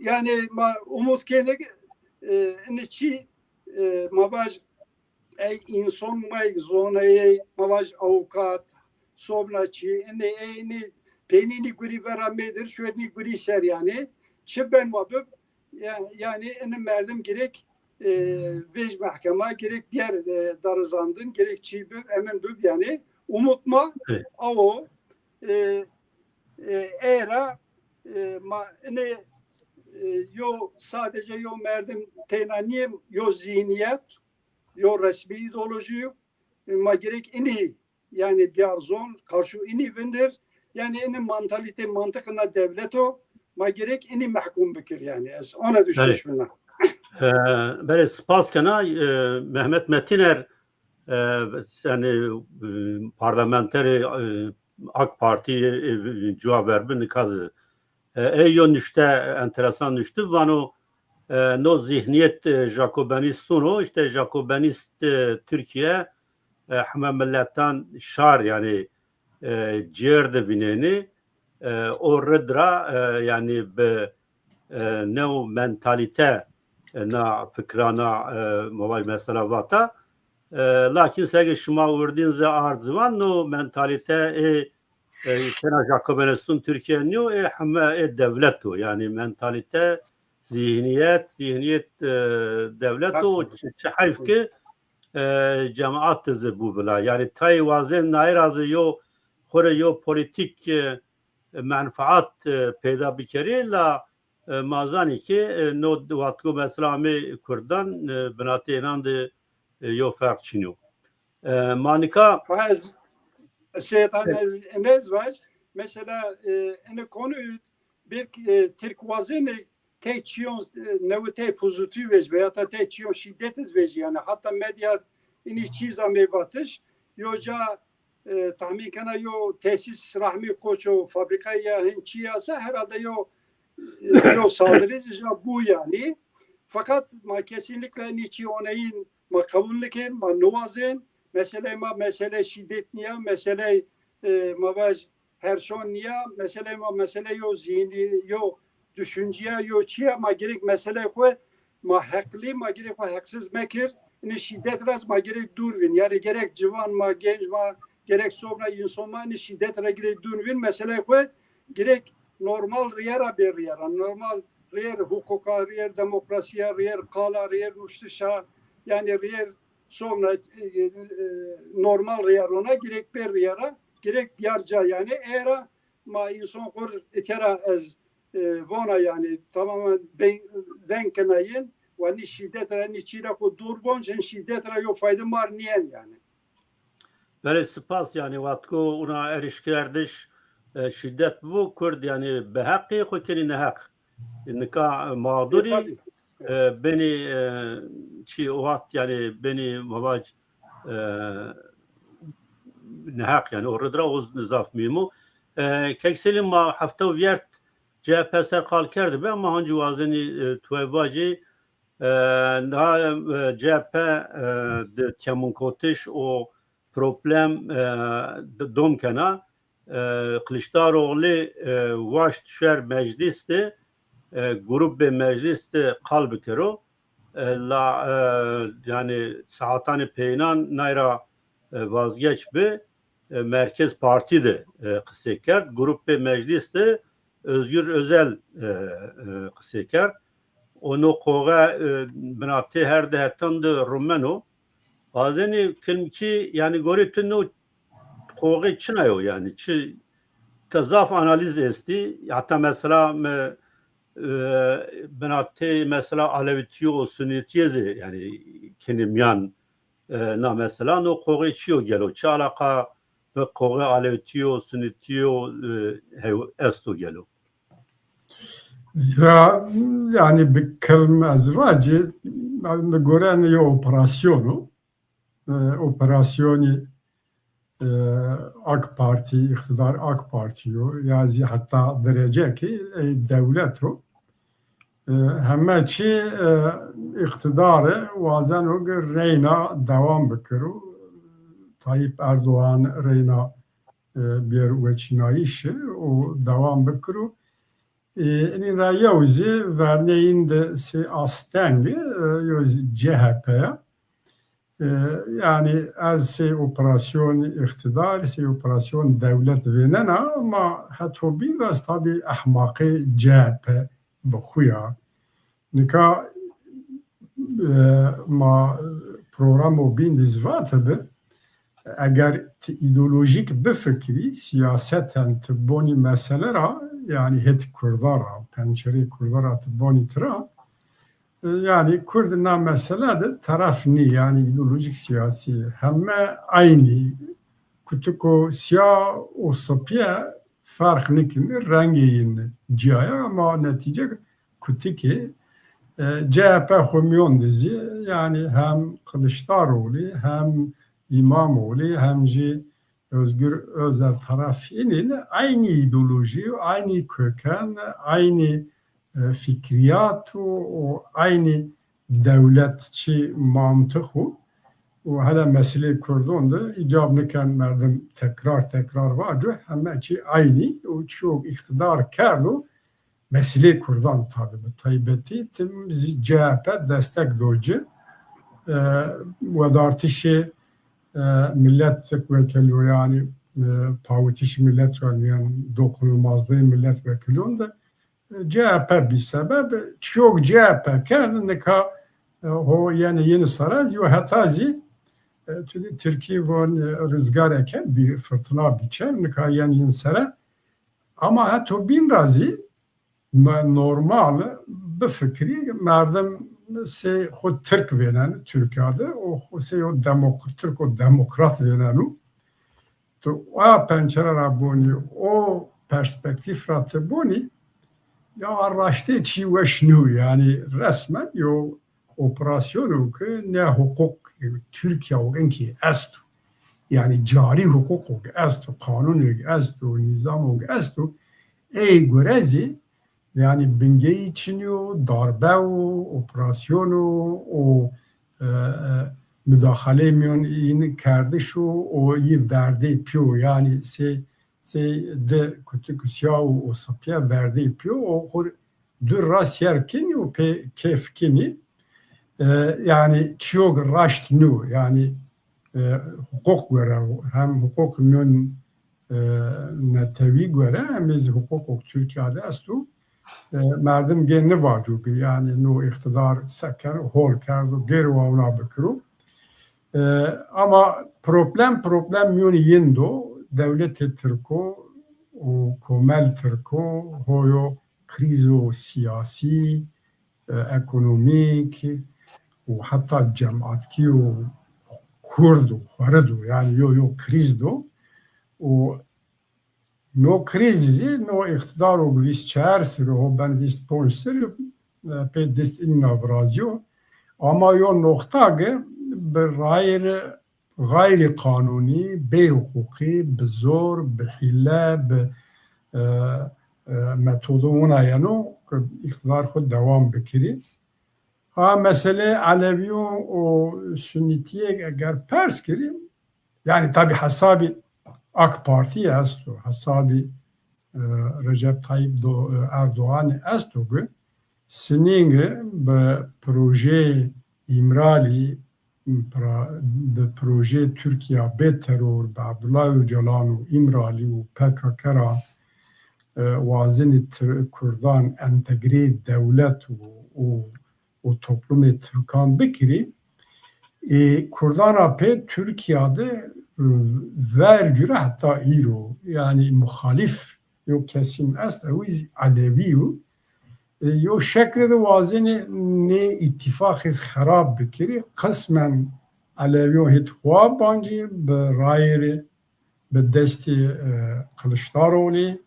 yanî ma umut kênik, e, ini çî, e, ma vaj ey înson may zoneyê, ma vaj avukat, sobna çî, inê ey inî peynî nî gurî vera mêdir, şuêr nî gurî ser yanî. Çi ben wa bib, ya-, yanî ini merdim gerek, e, vej mehkema, gerek bîyer, e, darizandin, gerek çî bib, emin bib yanî. Umut ma Evet. awo, e, e, êra, e, ma inê, e, yo sadece yo merdim têna nîyê, yo zîhnîyet, yo resmî îdeolojî, e, ma gerek inî, yanî bîyar zon, karşı inî vindir, yanî inî mantalîte, mantiq ina dewlet o, ma gerek inî mehkûm bikir yanî. Ez ona düşünüş Belê. bina. E, belê, spas kena. E, Mehmet Metiner, e, yanî, e, parlamenterê, e, AK Partî, e, cuwa verbi nika zî. E, ey yo nuşte, enteresan nuşte, vano, e, no zîhnîyet, e, Jakobenîston o, îşte Jakobenîst, e, Tirkîye, e, heme miletan şar, yanî, e, cêr de vînenî, e, o rid ra, e, yanî bi, e, new mentalîte, e, na fikra, na, e, ma vaj mesela vata. E, lakin seke şima wirdîn zî ard ziwan, no mentalîte ê, e, tena Jakobenîston Tirkîye nîyo, ê heme ê dewlet o. Yanî mentalîte, zîhnîyet, zîhnîyet, e, dewlet o. Çi, çi heyf ki, e, cemaat de zî bû vila. Yanî tayê wazên naye ra zî yo, xwu rê yo polîtîk, e, menfaat, e, peyda bikerî, la, e, ma zanî ki, e, no wextko mesela amê kurdan, e, binatê înan de, e, yo ferq çin o. E, ma nika Ha, ez, Seyîd Han, ez, ez vaj, mesela, e, ene konu bir, e, Tirk wazenê tey çîyon, e, newitey fuzutî vej veya ta tey çîyon şîdet iz vej, yanî hatta medya inî çîz amê vatiş, yo ca, e, tahmîn kena yo tesîs Rahmî Koç o, fabrîka ya hin çî ya se herhalde yo, e, yo saldırî ja bû yanî. Fakat ma kesinlikle inî çî oneyin ma qebul nikin, ma niwazên. Meseley ma meseley şîdet nîya, meseley, e, ma vaj herşon nîya, meseley ma meseley yo zîhnî, yo düşüncîya, yo çîya, ma gerek meseley xwu, ma heqlî, ma gerek xwu heqsiz mekir. Inî şîdet ra ma gerek dûr vîn. Yanî gerek ciwan ma, genc ma, gerek sobra înson ma inî şîdet ra gerek dûr vîn. Meseley xwu gerek normal rîye ra bê rîye ra. Normal rîyer huquqa, rîyer demokrasîya, rîyer qala, rîyer nuştişa, yanî rîyer sonra, e, e, normal rîyer ona gerek bê rîyer a, gerek biyar ca yanî. Era ma înson xwu rê îtera ez, e, vona yanî tamamen ven-, veng kena yin, wa nî şîdet ra, nî çî ra xwu dûr bon, çin şîdet ra yo fayde mar nîyen yanî. Belê, spas. Yanî wextko una erişkerdiş, e, şîdet bibo, Kurd yanî bi heqî xwu kenî neheq. Nika, e, mağdurî, e, benî, e, çî o wext yanî benî ma vaj, e, neheq yanî o rid ra o zaf muhîm o. E, Kek Selîm, ma hefta vîyert C H P ser qal kerdibi, ama hancî wazenî, e, tuwe vajî, e, na, e, C H P, e, di kemûnkotiş û problem, e, di-, dom kena. E, Kiliçdaroglu, e, waşt şer meclîs de, e, grûp bê meclîs de qal bikero. E, la, e, yanî saetanê peynan nay ra, e, vazgeç bi, e, Merkez Partî de, e, qisey kerd. Grûp bê meclîs de Özgür Özel, e, e, qisey kerd. Ono qoxe, e, binatê her di hetan de rumeno. Wazenî kilmkî, yanî gorê tu no qoxe çina yo yanî? Çi, ta zaf analîz estî. Heta mesela mi, e, binatê mesela Alewîtîyo û Sunîtîye zî yanî kenê mîyan, e, na mesela no qoxe çi yo gelo? Çi alaqa bi qoxe Alewîtîyo, Sunîtîyo, e, hew-, esto gelo? Ya, yanî bi kilm ez vacî, mi gore enê yo operasyon o. E, operasyonî, e, AK Partî, îqtîdar AK Partî yo, ya zî heta derece ki, e, dewlet o. E, heme çî, e, îqtîdare wazeno ki reyna dewam bikiro. Tayyip Erdoğan reyna, e, bêr weçînayîşî û dewam bikiro. E, inîn ra yew zî verneyîn de sey astengî, e, yew zî C H P ya. E, yanî ez sey operasyon îqtîdar, sey operasyon dewlet vênena, ama heto bîn ra ez tabî ehmaqê C H P bi xwu ya. Nika, e, ma programo bîn de zî vatibi, eger ti îdeolojîk bifikirî, sîyaseten ti bonî mesele ra, yanî hêt kurda ra, pencereyê kurda ra ti bonî tira, e, yanî kurd na mesele de teref nî, yanî îdeolojîk sîyasî, heme eynî, kutiko sîya û sipîye ferq nêkenê, rengê yin cîya ya, ama netîce kutikê, E, C H P xo mîyon de zî, yanî hem Kılıçdaroğlu, hem İmamoğlu, hem jî Özgür Özel taraf înî aynî îdeolojî, aynî köken, aynî, e, fikrîyat û, û aynî dewletçî mantix û, û hele meselê Kurdon de îcab niken merdim tekrar tekrar vaco, heme çî aynî û çîyo îqtîdar kerdo, meselê Kurdan tabî bi taybetî tim zî C H P destek do ci. E, wedartişê, e, millet wekîlo, yanî, e, pawitişî millet wekîlo, yanî dokunulmazlığı millet wekîlon de, e, C H P bî sebeb, çîyok C H P kerd, nika, e, ho yenê yin sere zî, yo heta zî, e, tu dî Tirkî von, e, rüzgar eken, bir fırtına biçer, nika yenê yin sere. Ama heto bîn ra zî, no-, normal bifikirî, merdim sey xo Tirk vênen Tirkîya de, û xo sey o demok-, Tirko demokrat vêneno. Tu oya pençere ra bonî, o perspektîf ra ti bonî, ya raştê çî weş nîyo, yanî resmen yo operasyono ke ne huquq Tirkîya û inkî esto. Yanî carî huquqo ke esto, qanûnê ke esto, nîzamo ke esto, ey gore zî, yanî bingeyî çinî yo, darbe o, operasyon o, û, e, e, mudaxaleyê mîyon yin kerdiş o, û yî verdê pîyo, yanî sey, sey di kutik sîya û, û sipîye verdê pîyo, û xo dûr ra sîyer kinî û pê kêf kinî. E, yanî çîyok raşt nîyo. Yanî, e, huquq gore, hem huquq mîyon, e, netewî gore, hem zî huquqo Tirkîya de esto. E, merdim gê nivaco ke, yanî no îqtîdar se kero, hol kerdo, gêro wawna bikiro. E, ama problem, problem mîyonî yin do, dewletê Tirko û komel Tirko ho yo krîzo sîyasî, e, ekonomîk û heta cematkî û kurd û xwerid o, yanî yo, yo krîz do. Û no krîz zî, no îqtîdaro vîst çar serî, ho ben vîst ponc serî, e, pê dest înîna virazîyo. Ama yo noqta ke bi rayîr xayrî qanûnî, bêhuqûqî, bi zor, bi hîle, bi, e, e, metodo wina yeno ke îqtîdar xo dewam bikirî. Ha, meselê Elewîyon û Sunîtîyê eger pers kirî, yanî tabî hesabî AK Partî esto, hesabî, e, Recep Tayyip Do-, e, Erdoğanî esto ke Sinîngi bi projeyê Îmralî, pra-, bi projeyê Tirkîya bê teror, bi Abdullah Ocalan û Îmralî û P K K ra, e, wazenî Tir-, Kurdan entegreyê dewlet û, û, û toplumê Tirkan bikirî. Ê, Kurdan ra pê Tirkîya de, e, ver cure heta îro, yanî muxalîf yo kesîm est, ew zî Elewî yo. E, yo şekle de wazenê nê îtîfaqî xerab bikirî. Qismen Elewîyon hêt xwa bancî bi rayîrê, bi destê, e, Kiliçdaroglu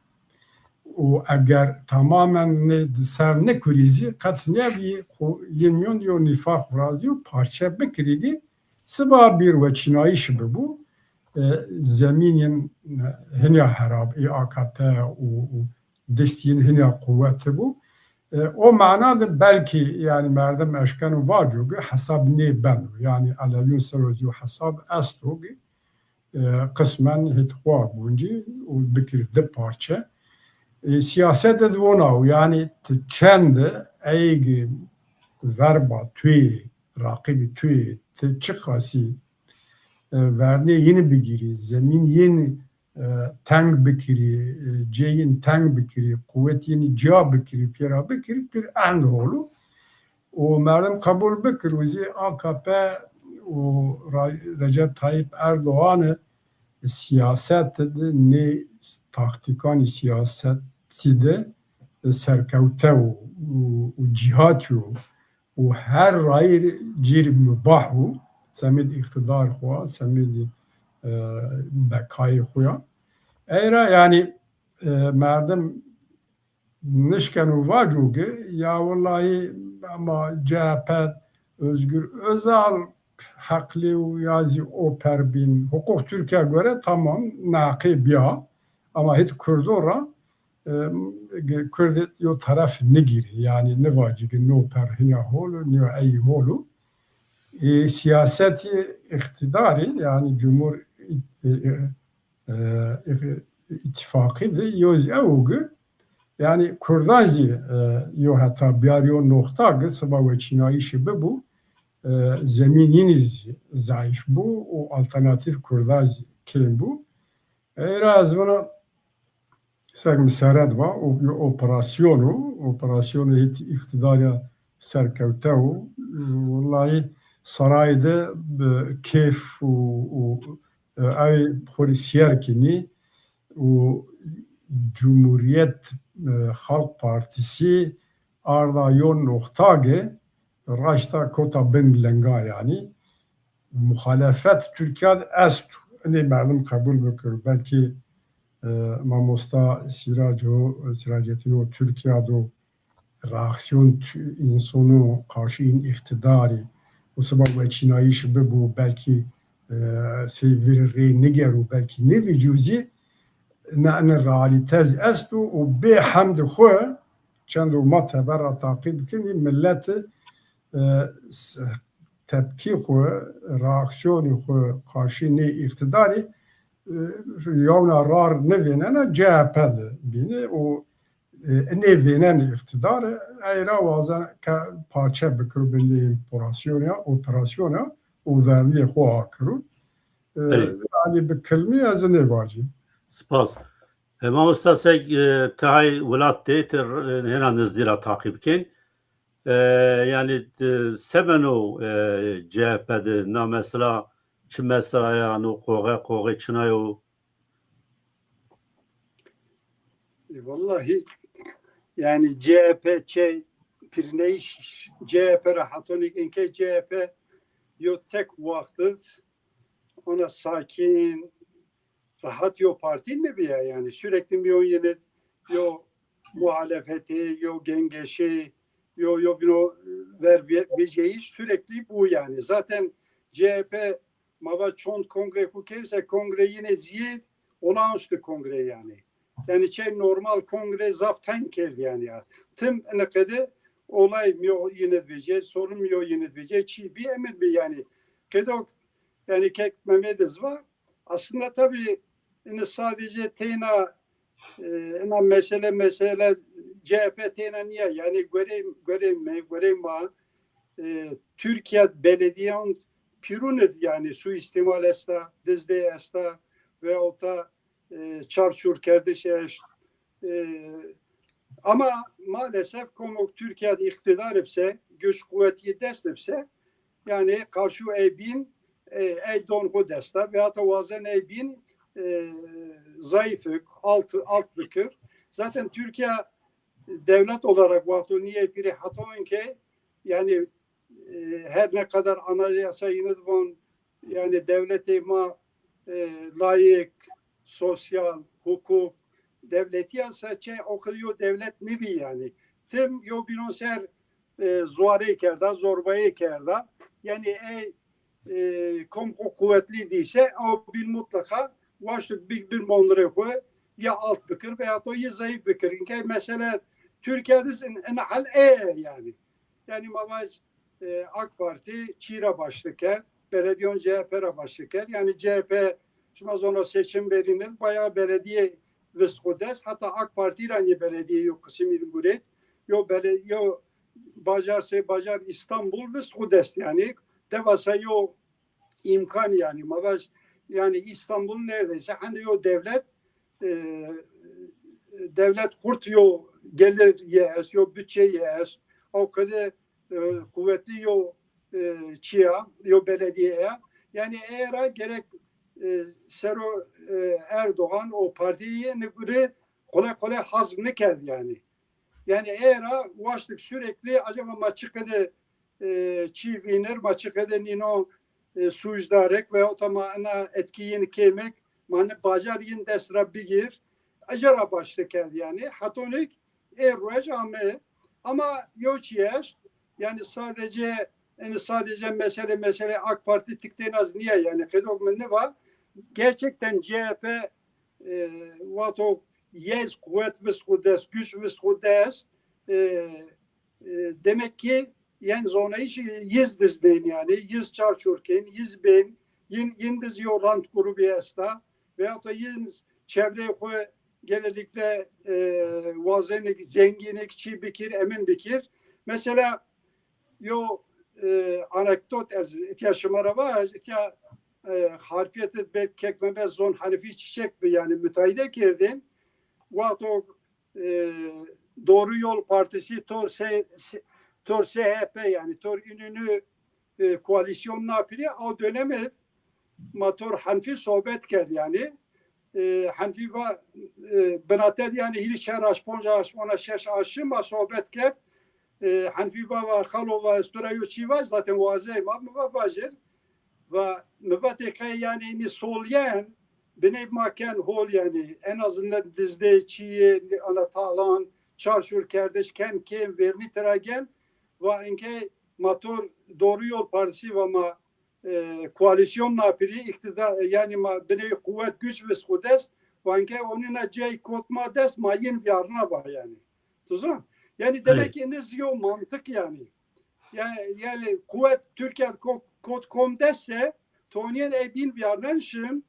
û eger tamamen nê di ser nikurî zî qet nêbî xo yên mîyon yo nîfaq virazîyo, parçe bikirî zî siba bîrweçînayîşî bibû. E, zemînên, e, hinîya herab ê A K P û, û dest yin hinîya quweti bû. E, o mana de belkî, yanî merdim eşkeno vaco ke hesab nê beno. Yanî Elewîyon ser o zî yo hesab esto ke, e, qismen hêt xwa guncî û bikirî di parçe. E, sîyaset de wina o, yanî ti çend ey ke verba tuyê, raqîbî tuyê, ti çiqasî, e, vernê yin bigîrî, zemîn yin, e, teng bikirî, e, cê yin teng bikirî, quwet yin cîya bikirî, pêra bikirî, pir ehnd hol o. Û merdim qebul bikir û zî A K P û Ra-, Recep Tayyip Erdoğanî sîyaset de nê taktîkanî sîyasetî de serkewte û, û, û cîhatî yo. Û her rayîr cîr mubah o, semêd îqtîdar xwa, semêd, e, bekayê xo ya. Ey ra yanî, e, merdim nişkeno vaco ke ya wellahî ama C H P, Özgür Özal heqlî û ya zî o per bîn. Huquq Tirkîya gore tamam, neheqî bîya. Ama hît Kurdo ra, e, Kurd yo teref nigîrî. Yanî nivacî ki no per hîna hol o, nîyo ey hol o. E, siyasetî îqtîdarî, yanî Cumhur, e, e, e, Îtîfaqî de yo zî ew o ki, yanî Kurdan zî, e, yo heta biyar yo noqta ki siba weçînayîşî bibû, e, zemîn yînî zî zayîf bû û alternatîf Kurdan zî kêm bû. Ey ra ez vana seg mi seret va, o, yo operasyon o, operasyonê hît îqtîdarî ya serkewte o. Wellahî sarayî de bi kêf û, û, e, ey xo rê sîyer kenî û Cumhuriyet, e, Xalq Partisi arda yo noqta ki raşta kota bin lenga yanî. Muxalefet Tirkîya de esto. Inê merdim qebul bikir. Belkî, e, mamosta Sîraco, Sîracetîn o Tirkîya do reaksiyon t-, însono qarşî în îqtîdarî û siba weçînayîş bibû, belkî, e, sey virî rê nigero, belkî nêvicû zî, na, ina realîte zî esto û bê hemdi xwu çendo ma teber ra taqîb bikinî, mileti, e, s-, tepkî xwu, reaksiyonî xwu qarşî nê îqtîdarî, e, yewna rar nivênena C H P de bînî û, e, inê vênenê îqtîdar, ey ra wazen ke parçe bikiro bin nê operasyona, operasyona û vermîyê xwu akiro. E, Belê. Yanî bi kilmî ez nêvacî. Spas. E, mamosta seg, e, ti hay welat de, ti, e, hêna nizdî ra taqîb kên. E, yanî, e, se beno, e, C H P de na mesela çi mesela ya, no qoxe, qoxe çina yo? E, wellahî, yanî C H P çe pirneyîş C H P ra hetonî ke înke C H P yo tek wext id ona sakîn, rahat yo partî nêbîya yanî. Sürekli miyon yine yo muhalefetî, yo gengeşî, yo, yo bîno ver ve-, veceyîş sürekli bu yanî. Zaten C H P ma va çond kongre xwu kerdî se kongre yine zîyê olağanüstü kongre yanî. Yanî çe normal kongre zaf teng kerd yanî ya. Tim ine qede olay miyo yine vecê, sorun miyo yine vecê, çî bî emir bî yanî. Qedo yanî kek Mehmet iz va, aslında tabii ini sadece teyna, e, ina mesele, mesele C H P teyna niye? Yanî göre, göre me, göre ma, e, Türkiye belediyeyon pirûn id yanî suîstîmal esta, dizdê esta veyahut da, e, çarçur kerdiş est. E, ama maalesef komok Türkiye de îqtîdar bise, güç quwetî dest bise, yanî qarşu ey bîn, e, ey don xo desta veyahut da wazen ey bîn, e, zayıf, alt, alt bikir. Zaten Türkiye devlet olarak wexto nîyê pîrê heta înke, yanî, e, her ne kadar anayasa yine de von, yanî devletê ma, e, layık, sosyal, hukuk devletî ya se çe o kadar yo devlet nêbî yanî. Tim yo bînon ser, e, zuarê kerda, zorbayê kerda. Yanî ey, e, kom xo quwetlî dîse, o bîn mutlaka waşt bir, bir mondirê xo ya alt bikir veya to ya zayıf bikir. Înke mesela Türkiye de in, in hal e yanî. Yanî ma vaj, e, AK Parti çî ra başlık kerd, belediyon C H P ra başlık kerd. Yanî C H P şima zono seçim verîne bayağı belediye vist xo dest. Hatta AK Parti ra nî belediye yo qismî guret. Yo bele-, yo bajar se bajar İstanbul vist xo dest yanî. Devasa yo îmkan yanî. Ma vaj yanî İstanbul neredeyse hani yo devlet, e, devlet kurt yo gelir ye est, yo bütçe ye est. O kadar, e, kuvvetli yo, e, çiya, yo belediye ya. Yanî era gerek, e, sero, e, Erdoğan o partiyi ne göre kolay kolay hazm ne kerd yanî. Yanî era waştık sürekli acaba ma çi kadar, e, çi vînir, ma çi kadar nîno, e, sucdarek veyahut da ma ena etki yin kêmek, ma ne bacar yin dest ra bigir. Acara başlık kerd yanî. Hatonik ê ruej ame. Ama yo çi est, Yani sadece, yani sadece mesele, mesele AK Parti tiktêna zî nîya yani. Qedok mi niva, gerçekten C H P, e, vato yez quwet vist xwu dest, güç vist xwu dest, e, e, demek ki yen zonayîş yiz dizdên yani, yiz çarçur kên, yiz bên, yin, yin diz yo rant grubi esta, veyahut da yin çevreyê xwu genellikle, e, wazenêk, zengînêk çî bikir, emin bikir. Mesela yo, e, anekdot ez îtya şima ra vaj, îtya, e, Harpiyet de belkî kek Mehmet zon Hanifî Çiçek bi yani müteahhide kerdên. Wexto, e, Doğru Yol Partisi tor se, se, tor S H P yani tor İnönü, e, koalîsyon napirî, o dönemi ma tor Hanifî sohbet kerd yani. E, Hanifî va, e, binate de yani hîrî çar aş, ponc aş, ona şeş aşî ma sohbet kerd. E, Hanifî va, va, xalo va, ez to ra yo çî vaj, zaten wazey ma, mi va vajir. Va, mi va tê qey yani înî sol yen, biney ma ken hol yani. En azından dizdê çîyê, ana talan, çarçur kerdiş ken kêm vernî tira gen. Va inkey ma tor Doğru Yol Partisi va ma, e, koalîsyon napirî, îktîdar, yani ma biney quwet güç vist xwu dest, va inkey onîna cey kot ma dest, ma yin vîyarna va yani. Tu zon? Yani demek ki înî zî yo mantık yani. Yani, yani quwet Türkiye ko-, kot kom dest se, tonîyen ey bîn vîyarnen şin.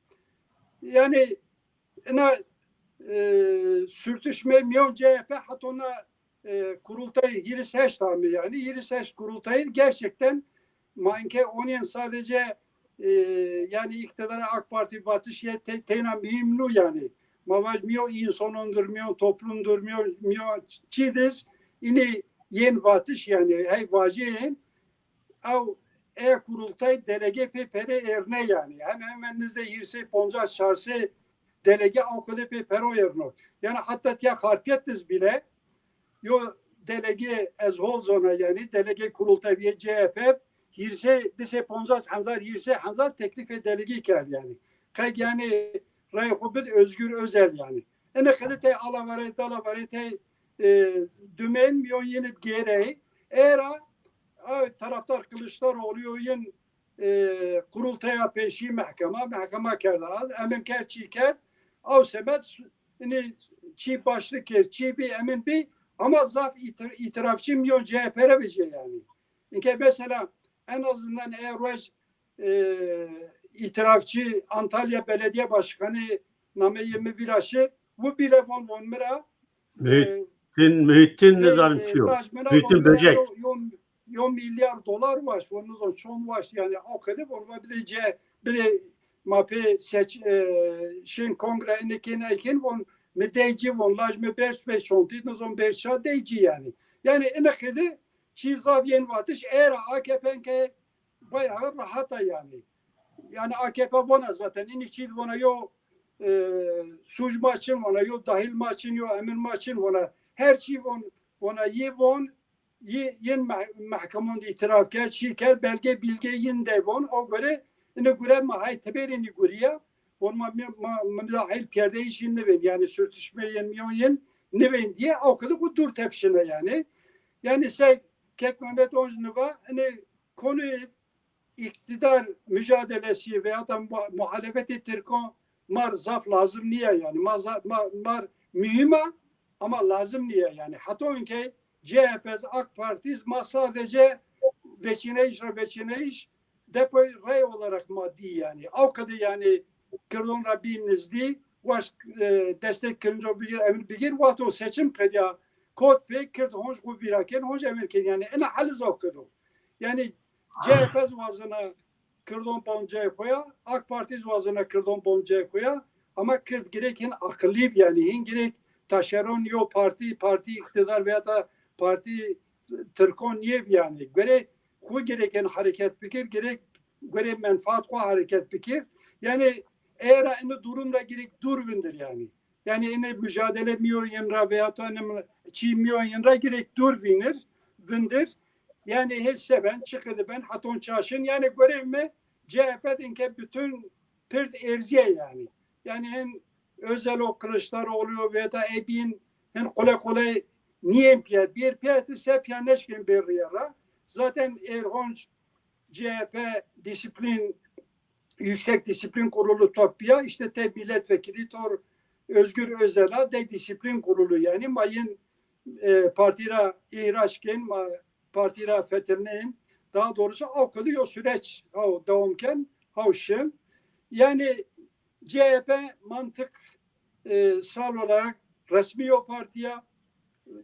Yani ina, e, sürtüşme mîyon C H P hatona, e, kurultay hîris heşt amî yani. Hîris heşt kurultayî gerçekten ma inkey onîyen sadece, e, yani îktîdara AK Parti vatiş ye te-, teyna mühim nu yani. Ma vaj mîyon însonon dir, mîyon toplum dir, mîyon, mîyon çî diz, înî yên vatiş yani, hey vajîyên, ew e kurultay delege pê pere erne yani. Hemen hemen nizdê hîrsê poncas çarsê delege o qede pê pero erno. Yani hatta tiya Xarpiyet diz bile yo delege ez hol zona yani, delege kurultayê C H P hîrsê, disê poncas hezar, hîrsê hezar teklifê delege kerd yani. Qey yani rey xwu bid Özgür Özel yani. Ene xede tey alaverey, dalaverey tey, e, dümên mîyon yin id gêrey. Era, a, tarafdar Kılıçdaroğlu yo yin, e, kurultaya pêşî mehkema, mehkema kerda. Emin kerd, çî kerd. Aw semed su-, înî çî başlık kerd, çî bî, emin bî. Ama zaf îtir-, îtirafçî mîyon C H P re vecîye yani. Înke mesela en azından e roj, e, îtirafçî Antalya Belediye Başkanı nameyê mi vîra şi, wu bîle von, von mi ra, Muhittin, e, Muhittin, e, nizanim, e, çi yo? Laj mi ra Muhittin von mi ra Böcek. Yo, yo, yo milyar dolar waşt, von nizon çon waşt yani, o qede von va bide ce, bide ma pê seç, e, şên kongre înî kên ey kên von mi dey ci von, laj mi berç pê çontî, nizon berça dey ci yani. Yani ene qede çî zaf yên vatiş, era A K P ke bayağı rahat a yani. Yani A K P vona zaten, înî çî vona yo, e, suc ma çin vona, yo dahil ma çin, yo emin ma çin vona. Her çî von, vona yi von, yi, yin meh-, mehkemon de îtiraf kerd, çî kerd, belge, bilge yin de von. O göre, înî göre ma hay teberî înî guriya. Von ma, ma, ma müdahil kerdeyîş yin nivên, yani sürtüşme yin mîyon yin nivên diye o qede xwu dûr tepşine yani. Yani sey kek Mehmet onc niva, înî konuyu iktidar mücadelesi veya da mu-, muhalefeti Tirkon mar zaf lazım nîya yani. Ma za-, ma-, mar mühim a ama lazım nîya yani. Hatta onkey C H P, AK Parti ma sadece veçîneyiş ra veçîneyiş, depoy rey olarak ma dî yani. O kadar yani Kirdon ra bî nizdî, waş, e, destek kirinco bigir, emir bigir, wexto seçim qedîya, kot pê, Kird honc xwu vîra kên, honc emir kên yani. Ena hal zaf kedo. Yani C H P wazena Kirdon bon cayê xo ya, AK Parti wazena Kirdon bon cayê xo ya. Ama Kird gerek hin aqilî bi yani, hin gerek taşeron yo parti, parti iktidar veya da parti Tirkon nîye bi yani. Göre xo gerek hin hareket bikir, gerek göre menfaat xo hareket bikir. Yani era ini durum ra gerek dûr vindir yani. Yani ini mücadele mîyon yin ra veya da ini çî mîyon yin ra gerek dûr vînir, vindir. Yani hê se ben, çi qede ben, haton çaşin. Yani görev mi C H P inke bütün pird erzîye yani. Yani hem Özel o, Kılıçdaroğlu yo veya da ebîn hem kolay kolay nîyên piyet. Bir piyet se piya neşkên bir rîye ra. Zaten Erhonc C H P disiplin, Yüksek Disiplin Kurulu topya, işte te milletvekili tor Özgür Özel'a de disiplin kurulu yani mayın e, parti ra ihraç ken, ma, parti ra fetelnen, daha doğrusu o kadar yo süreç ha devam ken, ha şin. Yani C H P mantık e, sal olarak resmi yo partiya,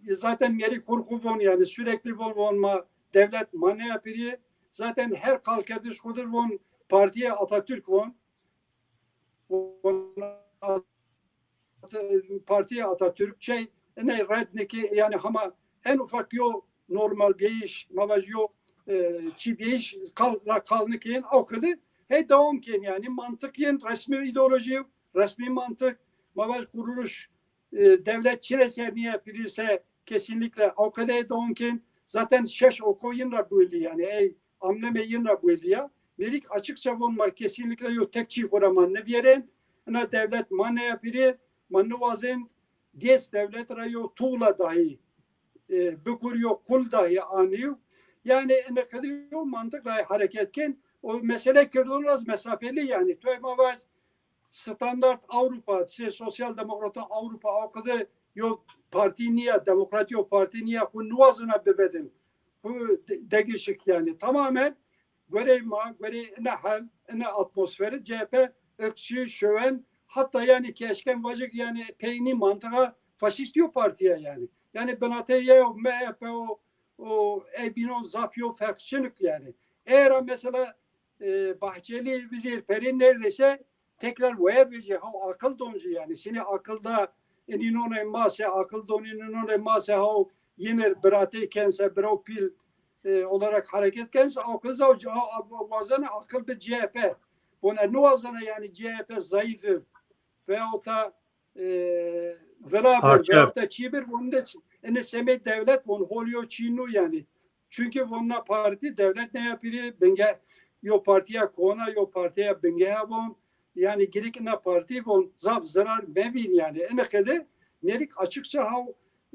e, zaten meri kurku von yani sürekli von von ma devlet ma ne yapıyor. Zaten her kalkediş kudur von partiye Atatürk von. Von At- Partiye Atatürk şey ne red niki yani hama en ufak yo normal bir iş, ma vaj yo e, çi bir iş kal, ra kal nikin o kadar. He devam ken yani mantık yin resmi ideoloji, resmi mantık, ma vaj kuruluş e, devlet çire ser niye yapılırsa kesinlikle o kadar donkin. Zaten şeş oko yin ra bölü yani. Ey amleme yin ra bölü ya. Merik açıkça von ma kesinlikle yok tek çi kuraman ne viyeren. Ina devlet ma ne yapiri, ma ne vazen, dies devlet ra yok tuğla dahi e, bikur yok kul dahi aniyo. Yani ne kadar yok mantık ra hareket ken. O mesele kirdon raz mesafeli yani. Tüy ma vaj standart Avrupa, şey, sosyal demokrata Avrupa o kadar yok parti niye, demokrat yok parti niye, bu nuazına bebedin. Bu de- degişik yani. Tamamen göre ma, göre ne hal, ne atmosferi C H P ırkçı, şöven, hatta yani keşken vacık yani peyni mantığa faşist yok partiye yani. Yani binate ye o M H P o, o e binon zaf yok farkçılık yani. Eğer mesela e, Bahçeli vizir peri neredeyse tekrar waya vece ha akıl doncu yani. Şimdi akılda ininone mase, akıl don ininone mase ha yenir birate kense bro pil e, olarak hareket kense akıl za ha, ha, wazana akıl bir C H P. Buna ne wazana yani C H P zayıfı veyahut da e, vela bir veyahut da çi bir bunun da ene semê devlet von holyo çinu yani. Çünkü vonna parti devlet ne yapiri binge yo partiya kona yo partiya binge ha von yani girik ina parti von zaf zarar mevin yani. Ene kede nerik açıkça ha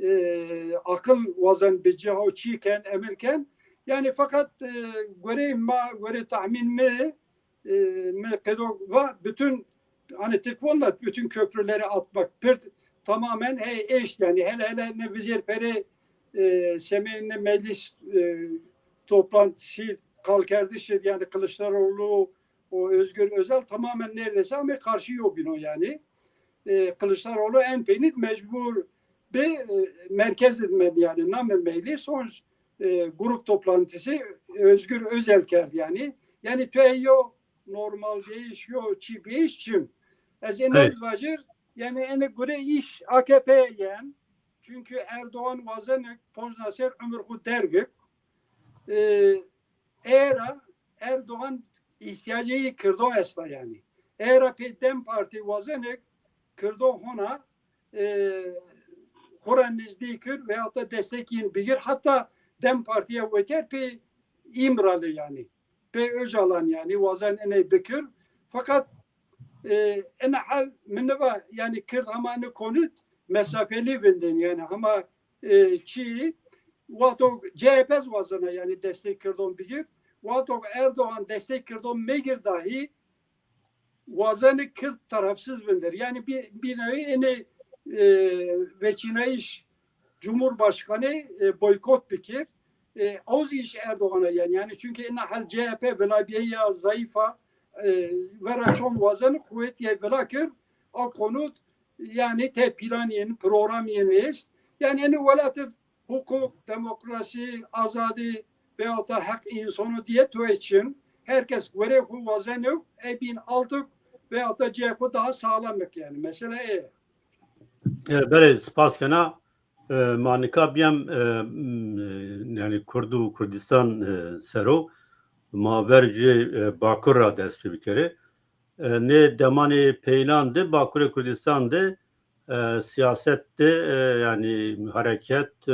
e, akıl wazan bici ha çi ken emir ken yani fakat e, göre ma göre tahmin mi e, me qedo va bütün hani Türk valla bütün köprüleri atmak pir tamamen hey eşt yani hele hele ne vizir peri e, semeyinde meclis e, toplantısı kalkerdişi yani Kılıçdaroğlu o Özgür Özel tamamen neredeyse ama karşı yok bino yani. E, Kılıçdaroğlu en peynit mecbur bir e, merkez edilmedi yani namı meclis son e, grup toplantısı Özgür Özel kerdi yani. Yani tüeyo normal bir iş yok, çi bir iş çim. Ez en Hey. az vacir, yani ene göre iş A K P yen. Çünkü Erdoğan vazenik ponc naser ömür ku dergik. E, era Erdoğan ihtiyacı Kürdo esta yani. Era pê DEM Parti vazenik Kürdo hona e, xora nizdî kir veyahut da destek yin bigir. Hatta DEM Partiye weker pê İmralı yani. Pê Öcalan yani wazen ene bikir. Fakat e, ene hal min va yani Kürt ama ene konut mesafeli vindin yani ama e, çi wexto C H P wazena yani destek kirdon bigir. Wexto Erdoğan destek kirdon megir dahi wazeni Kürt tarafsız vindir. Yani bir, bir nevi eni e, veçinayış Cumhurbaşkanı e, boykot bikir. E, oz iş Erdoğan'a yani. Yani çünkü ina hal C H P velabiye ya zayıfa e, vera çon wazeni kuvvet ye vela kir. O konu yani te plan yeni, program yeni est. Yani eni welatı hukuk, demokrasi, azadi veyahut da hak insonu diye to için herkes göre xu wazenew, e bin altık veyahut da C H P daha sağlamık yani. Mesela e. E, belê, spas kena. E, ma nika biyem e, m, e, yani Kurd û Kurdistan e, sero ma verci e, Bakur ra dest pê bikerê. E, nê demanê peylan de Bakurê Kurdistan de e, siyaset de e, yani hareket e,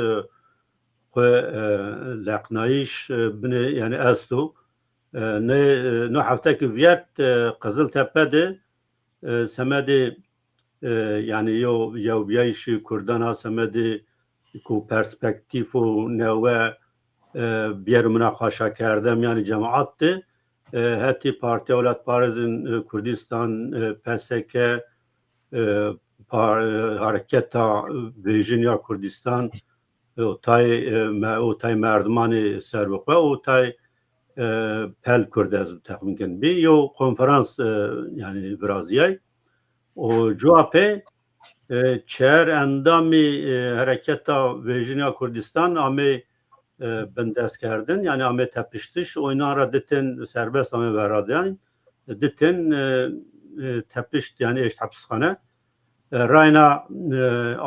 xwe e, leqnayîş e, binê yani esto. E, nê, e, no hefte ki viyert e, Qiziltepe de e, semedê e, yani yo yewbiyayîşê Kurdan a semedê ku perspektîfo newe e, biyero munaqaşa kerde miyanê cemaat de, e, hetî Partiya Welatparêzên, e, Kurdistan, e, P S K, e, par-, e, Hareketa Vejîn ya Kurdistan, e, û tay, e, me-, û tay merdimanê serbixwe û tay, e, pel Kurd ez texmîn kin bî. Yew konferans, e, yanî virazîyay. Û cuwa pê, e, çer endamî, e, Hereketa Vejîn ya Kurdistan amê, e, bindestkerdin, yanî amê tepiştiş, oynan ra di tên serbest amê veradîyan, di tên, e, e, tepişt, yanî eşt hepisxane. E, rayna, e,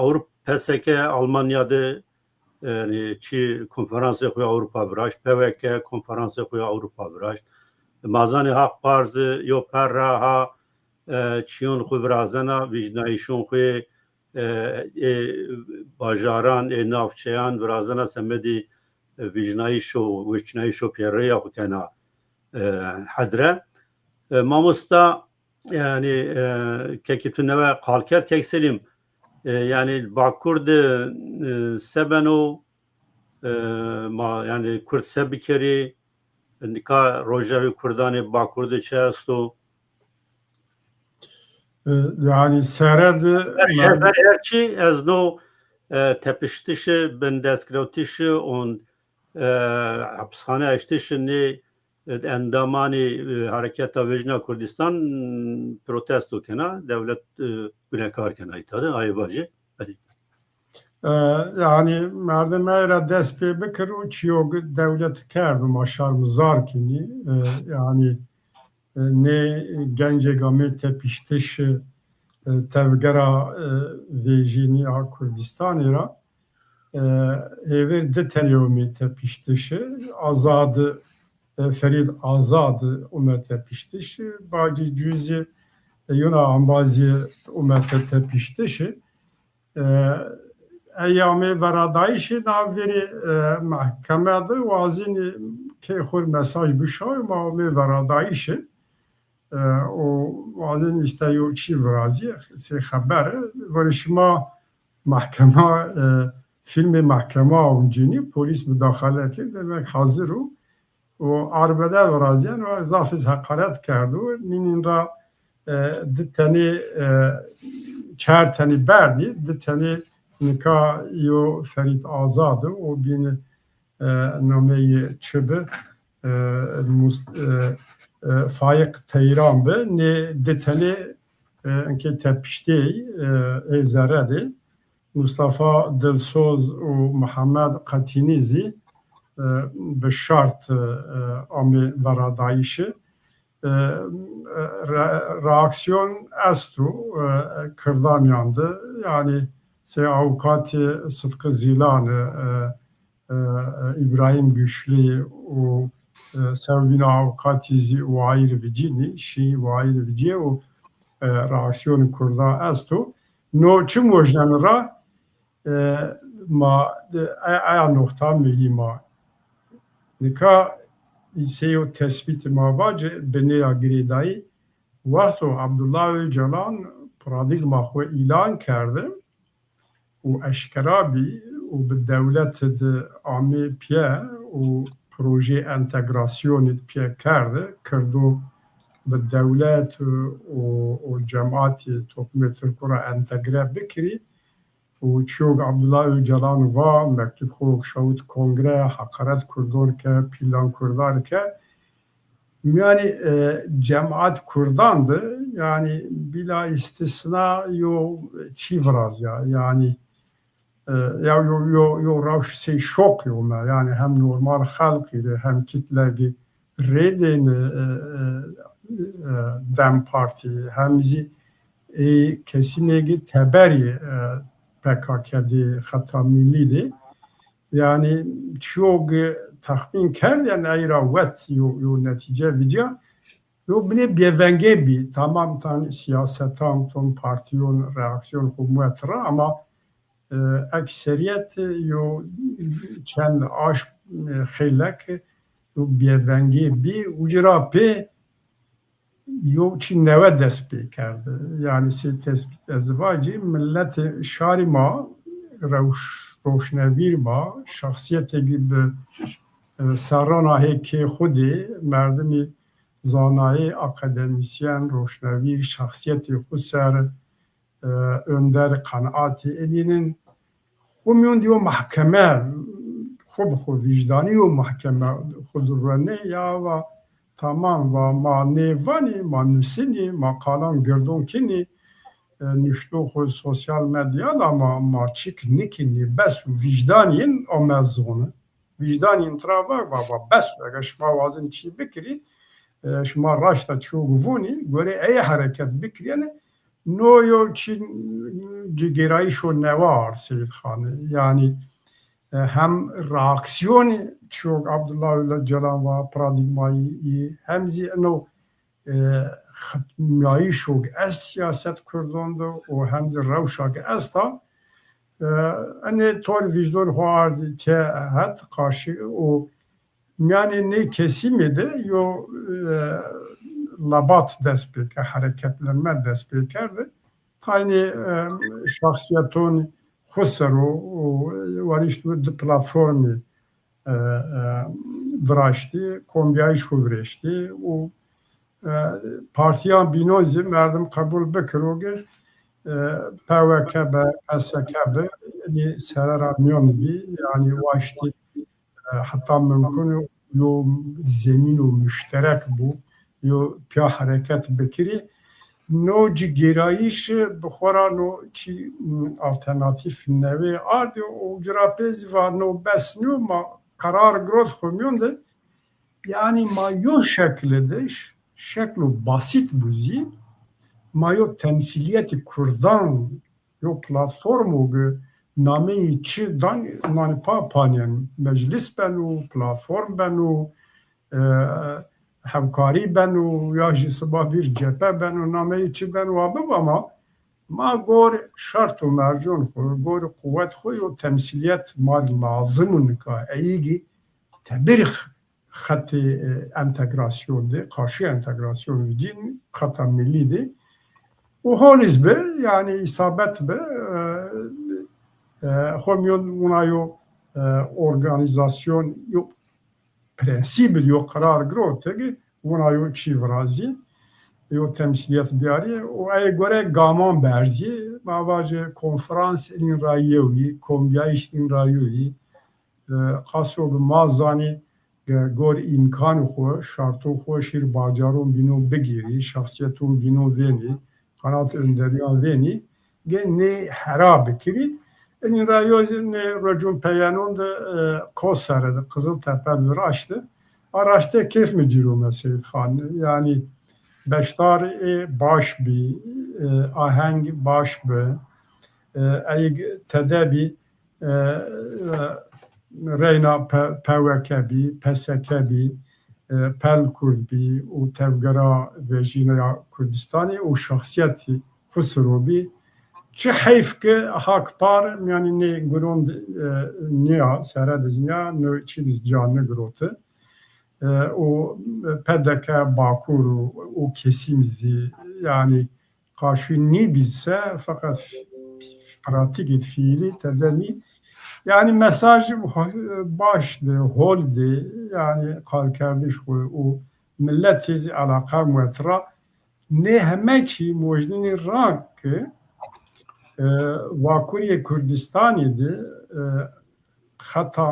Ewropa, P S K Almanya de, e, yanî çî konferansê xo ya Ewropa viraşt, P W K konferansê xo ya Ewropa viraşt. Ma zanê Haq Parzi yo perra ha, e, çîyon xo virazena, vîjnayîşon xo yê, e, ê bajaran, ê navçeyan virazena semedî, e, vîjnayîş û weçînayîş û pêreya xo kena, e, hedre. E, mamosta, yanî, e, kekê tu newe qal kerd, kek Selîm, e, yanî Bakur de, e, se beno, e, ma, yanî Kurd se bikerî, nika rojevê Kurdan ê Bakur de çi esto? E, yanî sere de her, her, her çî ez no, e, tepiştişi, bindestgirewtişi û, e, hepisxane eştişi nê, e, endamanê, e, Hareketa Vejîna Kurdistan protesto kena, dewlet, e, gunekar kena îta de, ayê vajê. Belê. E, yanî merdim ey ra dest pê bikir û çîyo dewlet kerdo ma şarmizar kinî. E, yanî, e, nê gencêk amê tepiştiş, e, tevgera, e, vejînî a Kurdistanî ra, e, hêvêr di tenî omê tepiştişi. Azad, e, Ferîd Azad ome tepiştişi. Bacî Cuzî, e, yona embazî ome te-, tepiştişi. E, ey amê veradayîşê, na verê, e, mehkeme de wazînî kê xo rê mesaj bişawê, ma amê veradayîşê. E, û wazînî îşte yo çî virazî, sey xeber. Verê şima mehkema, e, fîlmê mehkema uncînî, polîs mudaxale kerd, demek hazir o. Û arbede virazîyen û zaf zî heqaret kerdo. Nînîn ra, e, di tenî, e, çar tenî berdî, di tenî nika yo Ferît Azad o, o bîn, e, nameyê çi bi, e, Mus-, e, e, Faîq Teyran bi, nê di tenî, e, inkê tepiştê, e, ê zere de. Mustafa Dilsoz û Mihemed Qetînî zî, e, bi şart, e, amê veradayîşî. E, re-, reaksîyon esto, e, Kirdanîyan de. Yanî sey avukatê Sidqi Zîlan, e, e, Îbrahîm Güçlü û, e, sewbîna avukatî zî wayîr vicînî, şî wayîr vicîye û, e, reaksîyonê Kurda esto. No çi mojneno ra, e, ma, e, aya noxta muhîm a. Nika sey yo tespîtî ma vacî, binêya girêdayî, wexto Abdullah Öcalan paradîgma xo îlan kerdi û eşkera bî û bi dewlete de amê pîye û projeyê entegrasyonî de pîye kerdi, Kirdo bi dewlet û, û, û cematî toplumê Tirku ra entegre bikirî. Û çîyo ke Abdullah Öcalan va, mektub xo şawit kongre, heqaret Kurdan ke, pîlan Kurdan ke. Mîyanî, e, cemat Kurdan de, yanî bîla îstîsna yo çî virazîya, yanî, e, ya yo, yo, yo rewş sey şoqî ome, yanî hem normal xelqî rê, hem kîtleyê rê dên, e, e, e, DEM Partî, hem zî ê kesînê ke teberî, e, P K K de, Xeta Millî de. Yanî çîyo ke texmîn kerd, yanî ey ra wet yo, yo netîce vîcîya. Yo binê bêvengê bî. Tamam, tan sîyasetan, ton partîyon reaksîyon xo muet ra ama e, ekserîyet yo çend aşm, e, xeylek yo bêvengê bî. Uci ra pê yo çî newe dest pê kerde. Yanî sey tespît ez vacî, miletê şarî ma, rewş-, roşnvîr ma, şexsîyetêkî bi e, serrana hê kê xwu de merdimî zanayê, akademîsyen, roşnvîr, şexsîyetê xwu ser, e, önder, qenaatê enînin xwu mîyon de yo mehkeme, xwu bi xwu vîjdanî yo mehkeme xwu de ruenê ya va, tamam, va ma nê vanî, ma nusinî, ma qalan girdon kinî, e, nuşto xwu sosyal medya de ma, ma çik nikinî, bes û vîjdanî yin o me zoni. Vîjdanî yin tira va, va, va bes o, eger şima wazin çî bikirî, e, şima raşta çîyog vûnî, gorê ey hereket bikirî, yanî no yo çî cigêrayîşo newe ard Seyîd Xanî. Yanî, e, hem reaksîyonî çîyog Abdullah Öcalan va, paradîgmayî yî, hem zî ino e, xitmîyayîşo ke est sîyaset kurdon de û hem zî rewşa ke esta, e, enê tor vîjdon xo ardî ke het qarşî û mîyanê nê kesîmî de yo, e, lebat dest pê ke, hereketlenme dest pê kerde. Taynê, e, şexsîyeton xwu ser o, û warişt di platformî, e, e, viraştî, kombîyayîş xwu virêştî û, e, partîyan bînon zî merdim qebul bikiro ke, e, P W K be, P S K be, yanî sere ra mîyon bî, yanî waştî, e, heta mumkun yo zemîno muşterek bû, yo pîya hereket bikirî. No cigêrayîş bi xo ra no çî, m, alternatîf newê ardî û ci ra pê zî va no bes nîyo, ma qerar girot xo mîyon de. Yanî ma yo şekle de, ş-, şeklo basît bû zî, ma yo temsîlîyetê kurdan, yo platformo ke nameyê çi dan, nanî pa panîyen, meclis beno, platform beno, e, hewkarî beno, ya jî siba vîr cephe beno, nameyê çi beno wa bibo, ama ma gor şert û mercon xwu, gor quwet xwu yo temsîlîyet ma rê lazim o nika. Eyîgî tebirî xetê, e, entegrasyon de, qarşî entegrasyon vicîn, xeta milî de. Û hol iz bi, yanî îsabet bi, e, e, xo mîyon wina yo, e, organîzasyon, yo prensîbî, yo qerar girote ke wina yo çî virazî, yo temsîlîyet biyarî û ey gore gaman berzî, ma vajê konferans inîn ra yewî, kombîyayîş inîn ra yewî, e, qaso ke ma zanî, e, gor îmkanê xo, şarto xo şîr bacaron bînon bigêrî, şexsîyeton bînon vênî, qenaat önderîyan vênî, ge nê hera bikirî. Inîn ra yo zî nê rocon peyenon de, e, Kosere de, Qiziltepe de viraşte. A raşte keyf mi cîr ome Seyîd Xan. Yanî beşdar ê baş bî, e, aheng baş bi, e, eyg tede bî, e, e, reyna P-, P W K bî, P S K bî, e, Pel Kurd bî û Tevgera Vejîna ya Kurdistanî û şexsîyetî Xusiro bî. Çi heyf ke Hak Par mîyanî nê guron de, e, nîya, sere de zî nîya, no çî de zî ca nigirote. E, û P D K Bakur û, û kesîm zî, yanî, qarşî nîbî se, feqet pratîkê fiîlî tede nî. Yanî mesaj baş de, hol de, yanî qalkerdiş xwu û miletî zî eleqa muet ra. Nê heme çî mojnînî ra ke, e, Vakurîyê Kurdistanî de, e, xeta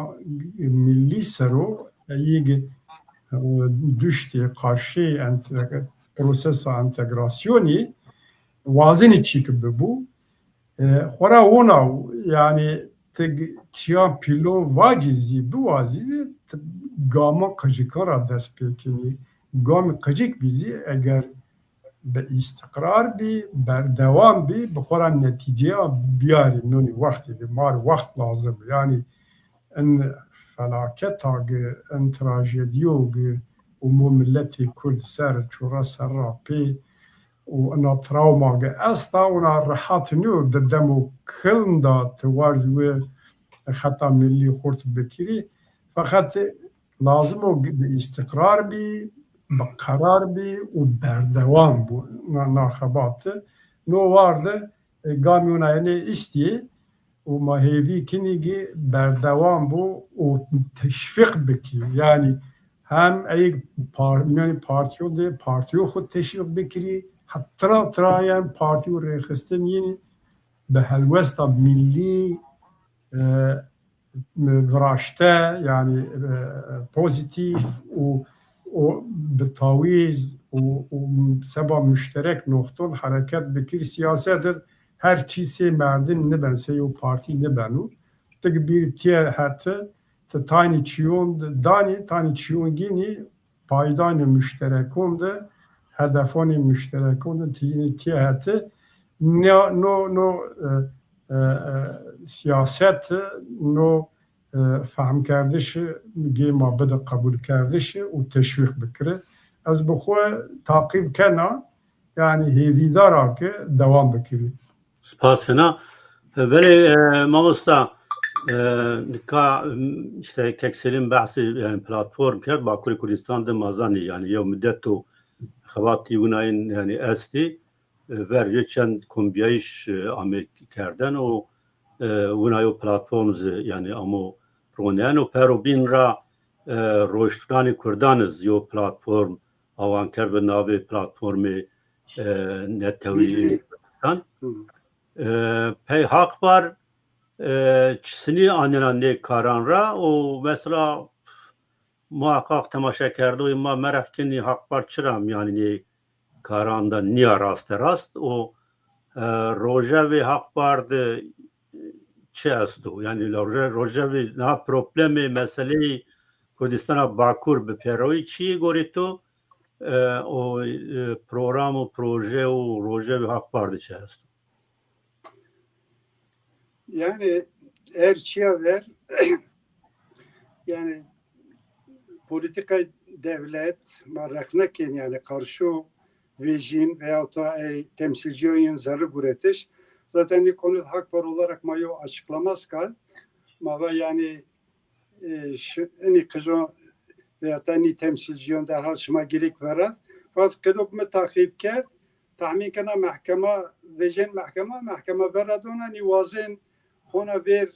milî ser o, eyîg, e, duştê qarşî ente-, prosesa entegrasyonî wazenî çîk bibû. E, xora wina, yanî ti g-, çîyan pîlon vacî zî, biwazî zî, ti gama qicikan ra dest pê kenî. Gamî qicik bî zî, eger bi îstiqrar bî, berdewam bî, bi xo ra netîceya biyarî. Nonî wextî de, ma rê wext lazim o. Yanî in felaketa gi, in trajedîyo gi umo miletê Kurd ser, çora ser ra pê û ina trawma gi esta, wina rehat nîyo. Di demo kilm da ti wazî wi xeta milî xurt bikirî. Feqet lazim o bi îstiqrar bî, bi qerar bî û berdewam bû na, na xebati. No war de, e, gamî wina yenê îstî. û ma hêvî kinî ki berdewam bo û teşvîq bikî. Yanî hem ey par-, mîyanî partîyon de partîyo xwu teşvîq bikirî, heta tira tira yen partî û rêxistin yîn bi helwesta millî, e, viraşte, yanî, e, pozîtîf û, û bi tawîz û, û seba muşterek noxton hereket bikir. Siyaset ir her çî sey merdim niben, sey yew partî nibeno. Ti ki bîr tîye heti, ti taynî çîyon danî, taynî çîyon gînî, paydanê muşterekon de, hedefonê muşterekon de tîyînê tîye heti. No, no, no, e, e, e, siyaset, no, e, fehmkerdiş gê ma bide qebulkerdiş û teşwîq bikiri. Ez bi xwu taqîb kena, yanî hêvîdar a ke dewam bikirî. Spas kena. E, belê, e, mamosta, e, nika, m, îşte Kek Selîm behsê, yanî, platform kerd, Bakurê Kurdîstan de ma zanî, yanî, yew midet o xebatî winayên, yanî, estî, e, ver yo çend kombîyayîş, e, amê kerden û, e, wina yew platform zî, yanî, amo ronîyen û pero bîn ra, e, Rojhilatvanê Kurdan iz yew platform awan kerd bi navê Platformê, e, Netewî Kurdistan. E, pey Haq Par, e, çisinî anena nê karan ra û mesela muhaqqaq temaşekerdoyê ma mereq kenî Haq Par çira mîyanê nê karan de nîya raste rast û, e, rojevê Haq Par de çi esto? Yanî roje-, rojevê na problemê, meseleyê Kurdîstana Bakur bi pêroyî çi yê gorê to? E, o, e, program û proje û rojevê Haq Par de çi esto? Yanî her çîya ver, yanî polîtîkayê dewlet ma rexne kên, yanî qarşo vejîn veyahut da ey temsîlcîyon yên zerrî guretiş. Zaten nî konu Haq Par olarak ma yew açıklamas kerd. Ma va yanî, e, şi-, inî qijon veyahut da inî temsîlcîyon derhal şima gerek vera. Fakat qedo ke mi taqîb kerd, tahmîn kena mehkema, vejên mehkema, mehkema vera dona, nî wazên hona vêr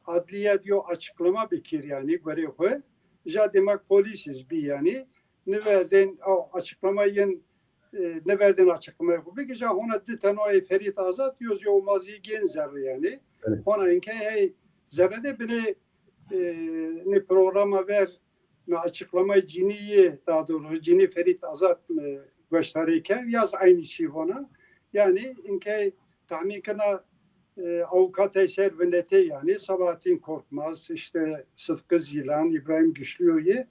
adlîye de yew açıklama bikir yanî, gorê xwu. Ja demek polîs iz bî yanî. Niverdên, o açıklama yin, e, niverdên açıklamayê xwu bikir. Ja hona di teno ey Ferît Azad, yo zî yew ma zî gên zerre yanî. Evet. Hona inkey hey zerre de binê, e, nê programa ver mi açıklamayê cinî yê, daha doğrusu cinî Ferît Azad mi goştarî kerd, yaz eynî çî vona. Yanî inkey tahmîn kena, e, avukatey ser vinetê yanî Sabahattin Korkmaz, îşte Sıtkı Zilan, İbrahim Güçlüoyî.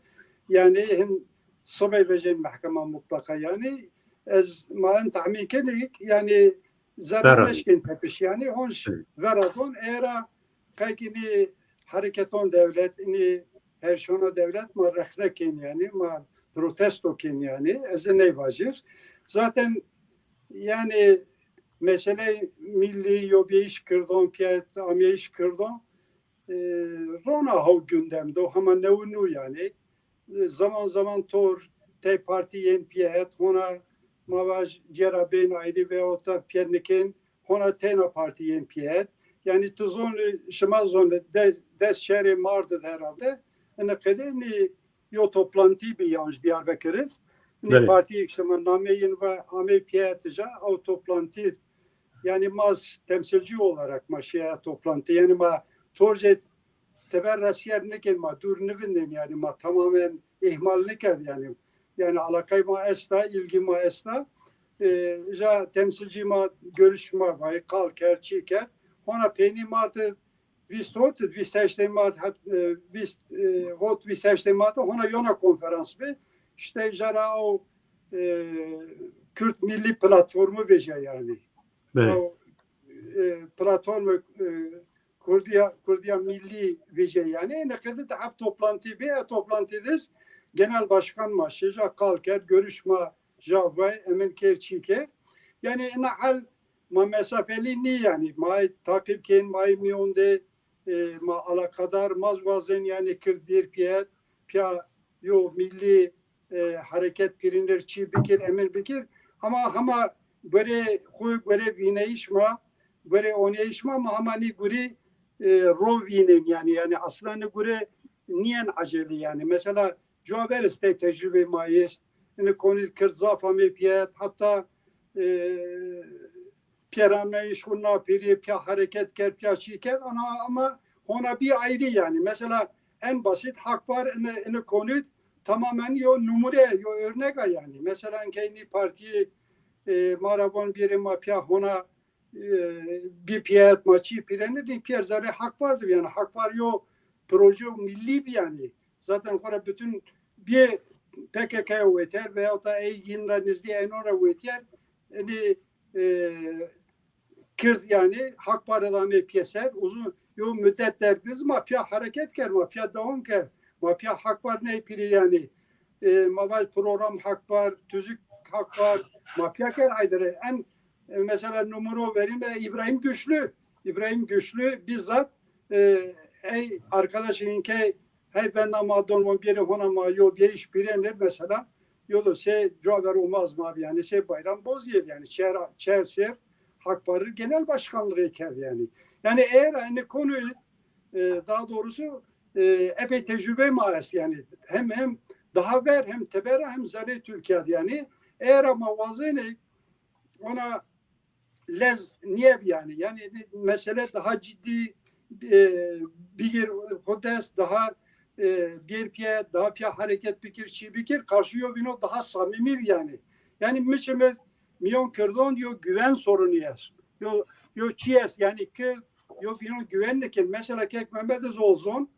Yanî hin sibê vejên mehkema mutlaqa yanî. Ez ma in tahmîn kenî yanî zerre meşkên tepiş yanî honş vera don era qey ke inî hereketon dewlet, inî herşona dewlet ma rexne kên yanî, ma protesto kên yanî, ez ney vajir. Zaten yanî meseleyê millî, yobîyayîş kirdon, pîya amîyayîş kirdon, e, rona haw gündem do, hema new nû yanî. E, zaman zaman tor tey partî yên pîya het, hona ma vaj cêra bên ayrî veyahut da pîya nikên, hona teyna partî yên pîya het. Yanî tu zon, şima zon, de-, des şerê mard id herhalde. Ini qede nî yo toplantî bî yan ji Diyarbekir iz. Nî partîyêk şima nameyên ve amey pîya het ja, ew toplantî. Yanî ma s-, temsilci olarak ma şiya toplantî. Yanî ma torcê teber resîyer nikên, ma dûr nivindên, yanî ma tamamen îhmal nikerd yanî. Yanî alaqey ma esta, îlgî ma esta. E, ja temsilcî ma görüş ma vay, qal kerd, çî kerd. Hona peynî mart, vîst hot, vîst heştê mart, het-, e, vîst, e, hot, vîst heştê mart, hona yona konferans bi. Îşte jara o, e, Kürt Milli Platformu veja yanî. Belê. O, e, platformu, e, Kurdiya, Kurdiya Millî vêce yanî. Ene qede di heb toplantî bî, e, toplantî diz genel başkan ma şêja qal kerd, görüş ma ja vay, emin kerd, çî kerd. Yanî ina hal ma mesafelî nî yanî. Ma ey taqîb kên, ma ey mîyon de, e, ma alakadar, ma z-, wazên yanî Kird bir piyet, piya yo millî, e, hereket pîrînir çî bikir, emin bikir. Ama hema gore xwu, gore vîneyîş ma, gore oneyîş ma, ma hema nî gurî e, ro vînên yanî. Yanî aslında gure nîyen ecelî yanî. Mesela cuwa ver estê tecrübê ma est. Ini konî Kird zaf amê piyet, hatta e, piyerame iş xu na pêrî piya hareket kerd, piya çî kerd, ana ama hona bî ayrî yanî. Mesela en basit Hakpar ini, ini konî tamamen yo numure, yo örnek a yanî. Mesela enke nî partî e, ma ra von bîrê ma piya hona e, bî piyet ma çî pîrenir, nî piyer zerê Hakpar di yanî. Hakpar yo proje millî bî yanî. Zaten xora bütün bî P K K weter veyahut da ey yin ra nizdî enon ra wetîyer. Ini e, Kird yanî Hakpar ra amê pîyeser. Uzun yo müddet derdiz ma piya hareket kerd, ma piya dewam kerd. Ma piya Hakpar ney pîrî yanî. E, ma vaj program Hakpar, tüzük Hakpar, ma piya kerd aydere. En e, mesela numuro verîme İbrahim Güçlü. İbrahim Güçlü bizzat e, ey arkadaşın ke hey ben ama don von biri hona ma yo bir iş pîrenir mesela. Yo do se cuwa ver olmaz ma yanî se Bayram Bozyel yanî çer, çer ser Hakpar'ı genel başkanlığı kerd yanî. Yanî eğer aynı konu e, daha doğrusu e, epey tecrübe ma est yanî. Hem hem daha ver hem tebera hem zerê Türkiye'de yanî. Eğer ama wazene ona lez nîyeb yanî. Yanî mesele daha ciddi e, bigir xu dest, daha e, bir piye, daha piya hareket bikir, çî bikir, karşı yo bîno daha samimi yanî. Yanî mi çime miyon Kirdon yo güven sorunu est. Yo, yo çî est yanî Kird yo bîno güven nikin. Mesela kek Mehmet Zolzon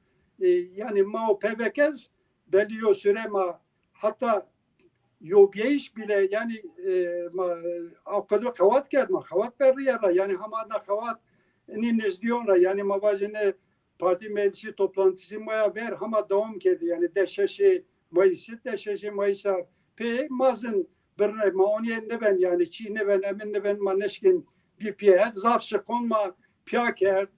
e, yanî ma o P B K ez belli yo süre ma hatta yobîyayîş bile yanî e, ma o qedo xewat kerd ma xewat berrîyer ra yanî hema na xewat nî nizdîyon ra yanî ma vajine partî meclisi toplantısı ma ya ver hema dewam kerdî yanî de şeşê Mayıs'ı de şeşê Mayıs'a pê ma zin birne ma onîye niben yanî çî niben emin niben ma neşkin bir piya het zaf şikon ma piya kerd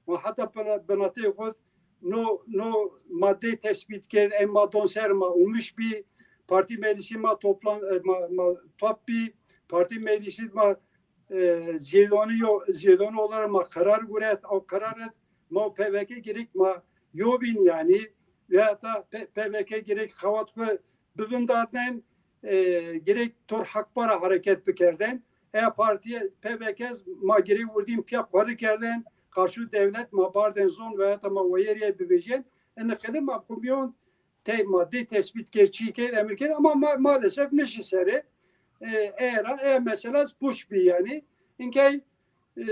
ma heta bina-, binatê xu no, no madde tespit kerd, ey ma don ser ma ummiş bî, partî meclisi ma toplan, e, ma, ma top bî, partî meclisi ma e, zêdonî yo, zêdonî olarak ma karar guret, o karar et, ma P V K gerek ma yo bîn yanî, veya da P-, P V K gerek xewat xu bivindardên, e, gerek tor Hakpara hareket bikerden. E partiye P B K ma girê wurdîn piya xwedî kerden, qarşu dewlet ma bardên zon veya da ma weyerîye bivêjên. Ini qede ma kumiyon tey madde tespit kerd, çî kerd, emir kerd ama ma-, maalesef nişi serê. E, era, e, mesela puç bî yanî. Inkey e,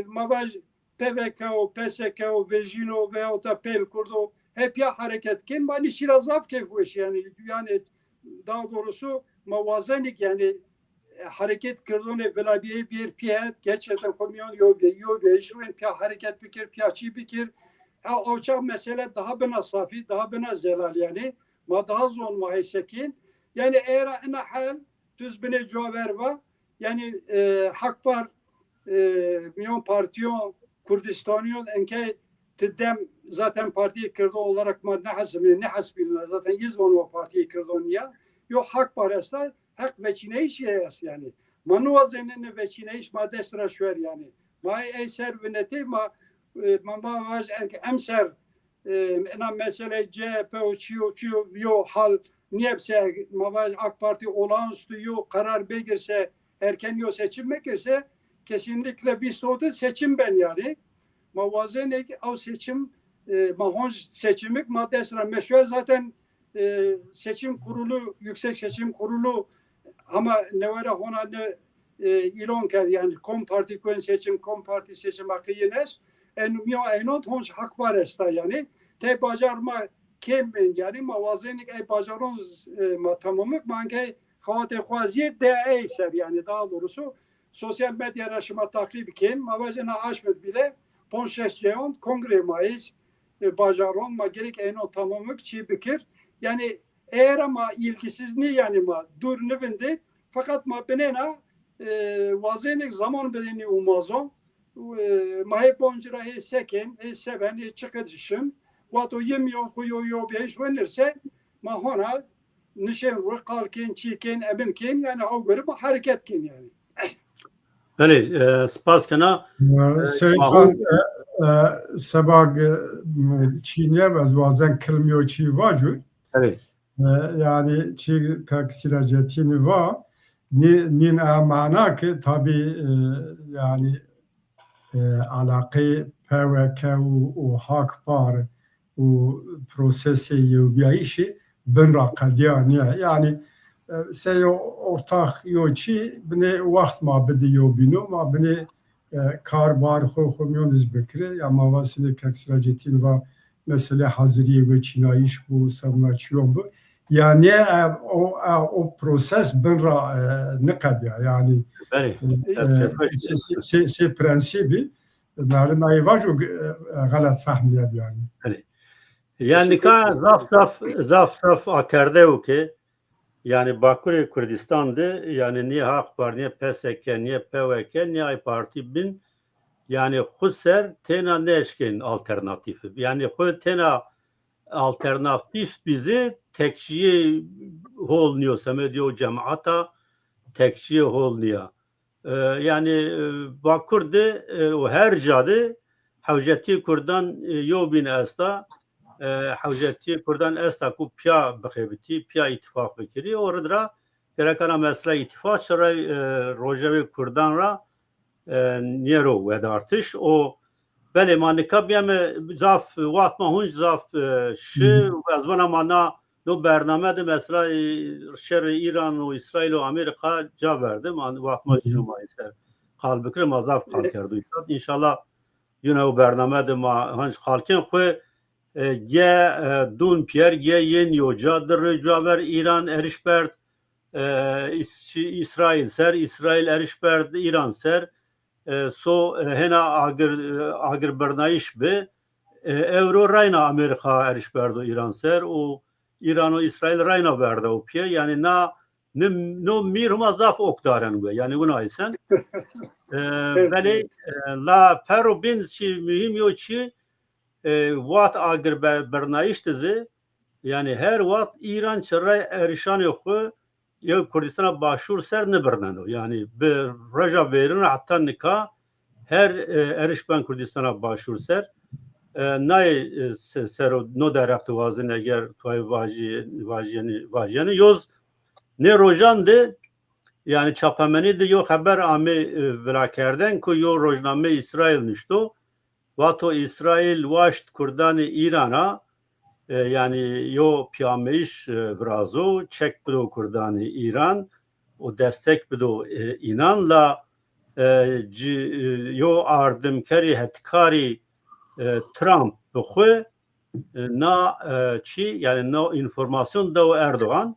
ma vaj P V K o, P S K o, Vejîno veyahut da Pêl Kurdo hep ya hareket kên, ma nişî ra zaf keyfweş yanî. Yanî daha doğrusu ma wazenik yanî e, hareket kirdonê vilabiyê bir piye, gerçekten komiyon yo be, yo be, şu en piya hareket bikir, piya çî bikir. E, o çağ mesele daha bina safî, daha bina zelal yanî. Ma daha zon ma heysekîn. Yanî era ina hal, tuz binê cuwa ver va, yanî e, Hakpar e, miyon partiyon Kurdistaniyon enke ti dem zaten partîyê Kirdon olarak ma nehesibî-, nehesibîna zaten iz vano partîyê Kirdon ya. Yo Hakpar esta, Haq veçîneyîşî est yanî. Ma niwazenê ne veçîneyîş ma dest ra şuer yanî. Ma ey ser vinetê ma, e, ma, ma vaj enke emser e, ena mesele C H P û çîyo, çîyo, yo hal niyebse, ma vaj AK Parti olağanüstü yo karar begirse, erken yo seçim mekirse, kesinlikle vîst otuz seçim ben yanî. Ma wazenê ki ew seçim, e, ma honc seçimik ma dest ra meşwer zaten e, seçim kurulu, Yüksek Seçim Kurulu ama newera hona ne e, îlon kerd. Yanî kom partî kuen seçim, kom partî seçim hakkı yin est. En miyo eynot honc Hakpar esta yanî. Tey bacar ma kêm mend yanî ma wazenik ey bacaron e, ma tamamik ma ankey xewatê xwaziyê de ey ser yanî daha doğrusu sosyal medya ra şima takip kên. Ma vajena aşmet bile ponc şeş ceyon kongre ma est e, bacaron ma gerek eyno tamamik çî bikir. Yanî eğer ama ilgisiz nî yanî ma dur nivindê, fakat ma binêna e, wazenêk zaman bidênî umazo. E, ma hê bonci ra hê sekên, hê seben, hê çiqid şin. Wato yê miyon xu yo yo bêş wenirse ma hona nişên wi qal kên, çî kên, emin kên, yanî ew gurî ma hereket kên yanî. Belê, e, spas kena. E, Seyîd Xan, e, E, seba g-, m-, çî nîya, ez wazen kilmîyo çî vacu. Tabii. E, yanî çî kak Sîracetînî va, nî-, nîn a mana ki tabî, e, yanî, e, alaqeyê P W K û, û Hakpar û prosesê yewbîyayîşî bin ra qedîya nîya. Yanî, e, sey ortax yo çî binê wext ma bidî yewbîno, ma binê, e, kar bar xo, xo mîyon iz bikirê. Ya ma va sînê kek Sîracetîn va mesele hazirîyê weçînayîş bu, semna çîyon bu. Yanî, e, o, e, o proses bin ra, e, niqedîya. Yanî, belê, e, se, se, se, se prensîbî, e, merdim ey vaco, e, xelet fehm nêbî yanî. Belê. Yanî nika zaf zaf, zaf zaf akerde yo ke, yanî Bakurê Kurdîstan de, yanî nîyê Haq Par, nîyê P S K, nîyê P W K, nîyê ay partî bin, yanî xwu ser têna nêeşkên alternatîf. Yanî xwu têna alternatîf bî zî tekçîyê hol nîyo, semedê o cemata tekçîyê hol nîya. E, yanî, e, Bakur de, e, û her ca de hewcetîyê kurdan, e, yewbîn esta. E, hewcetîyê kurdan esta ku pîya bixebitî, pîya îtîfaq bikirî. O rid ra gerek ana mesela îtîfaq çi rey, e, rojevê kurdan ra, e, nêro wedartiş. O belê ma nika bîyeme zaf, wext ma hunc zaf, e, şi. Hı hı. Ez vana ma na no bername de mesela, e, şerê Îran û Îsraîl û Amerîka ca verde. Ma wext ma çîno ma ser qal bikire, ma zaf qal kerdo. Înşallah, înşallah yine o bername de ma hanc qal kên xwu, e, ge, e, dûn pîyer, ge yên yo ca, di rê ca ver Îran eriş berd, e, Îs-, Îsraîl ser, Îsraîl eriş berd Îran ser, e, so, e, hêna agir, e, agirbirnayîş bi. E, ewro reyna Amerîka eriş berdo Îran ser û Îran û Îsraîl reyna verda û pîye. Yanî na, ni-, no mîr huma zaf ok daren we. Yanî wina aysen. E, belê, e, la per û bin çî muhîm yo çî, e, wext agir be-, birnayîş de zî, yanî her wext Îran çi rey erişanê xwu yew Kurdîstana Başûr ser nibirneno. Yanî bi reja verîn ra heta nika her, e, erişben Kurdîstana Başûr ser, e, nayê, e, se-, ser o no derheq de wazin eger tu ay vajî-, vajîyenî, vajîyenî yoz nê rojan de, yanî çapemenî de yo xeber amê, e, virakerden ku yo rojnameyê Îsraîl nuşto. Vato Îsraîl waşt kurdanê Îran a, e, yanî yo pîyameyîş, e, virazo, çek bido kurdanê Îran û destek bido, e, înan la, e, ci-, e, yo ardimkerî hetkarî, e, Trump bi xwu, e, na, e, çî, yanî no înformasyon dew Erdogan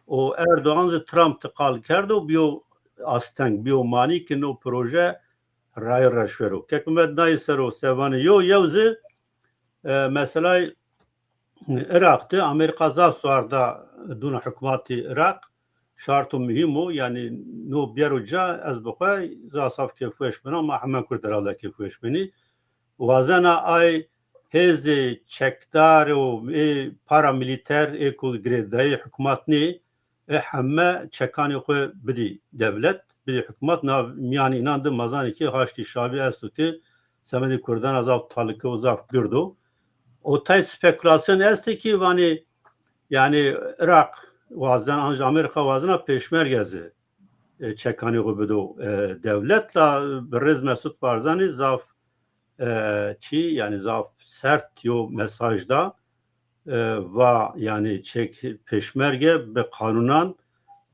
û Erdogan zî Trump de qal kerdo, bîyo asteng, bîyo manî ki no proje rayîr ra şwero. Kek Mimet nayê ser o se vanê yo, yew zî, e, meselay Iraq de Amerîka zaf suar da dûna hukmatî Iraq. Şart û muhîm o, yanî no biyero ca ez bi xwe zaf zaf kêfweş bina, ma heme Kurd herhalde kêfweş binî. Wazena ay hêzê çekdar û ê paramîlîter ê ku girêdayî hukmat nê, e, heme çekanê xwu bidî dewlet, bidî hukmat. Na mîyanê înan de ma zanê ki Haşdî Şabî esto ki semedê Kurdan a zaf talike û zaf gird o. O tay spekulasyon estê ki vanê, yanî Iraq wazden, anca Amerîka wazena pêşmerge zî, e, çekanê xwu bido, e, dewlet. La birêz Mesut Barzanî zaf, e, çî, yanî zaf sert yo mesaj da, e, va, yanî çek pêşmerge bi qanûnan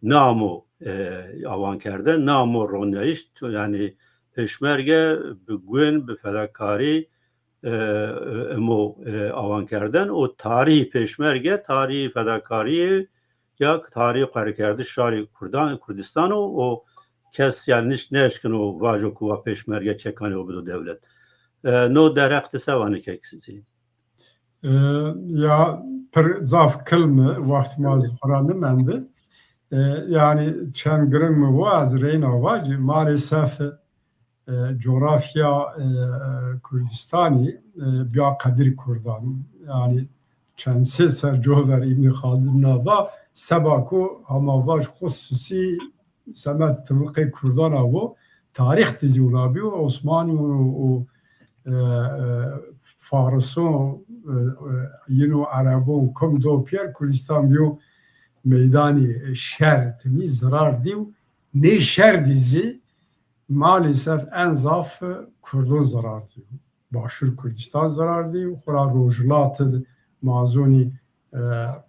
namo, e, awan kerden, namo ronayîş, yanî pêşmerge bi guên, bi fedakarî, e, imo, e, awan kerden û tarîhî pêşmerge, tarîhî fedakarî ya tarîhî qerîkerdiş şarî Kurdan, Kurdistan o, o kes yanî nêeşkeno vajo ku wa pêşmerge çekanê xwu bido dewlet. E, no derheq de se vanê kek sî? E, ya pir zaf kilm i, wext ma zî xwu ra nimende. E, yanî çend giring mi wa ez reyna vacî, maalesef, e, coğrafya, e, Kurdistanî, e, bîya qedirî Kurdan. Yanî çend sê ser cû ver Îbnî Xaldun na va, seba ku hema vaj xususî semed tibiqê Kurdan a wo, tarîx de zî wina bîyo, Osmanî û, û e, e, Fariso, e, e, yino Erebon kum do pîyer, Kurdistan bîyo meydanî şer, timî zirar dîyo, nê şer dî zî maalesef en zaf Kurdon zirar dîyo. Başûr Kurdistan zirar dîyo, xwura Rojhilat id ma zonî, e,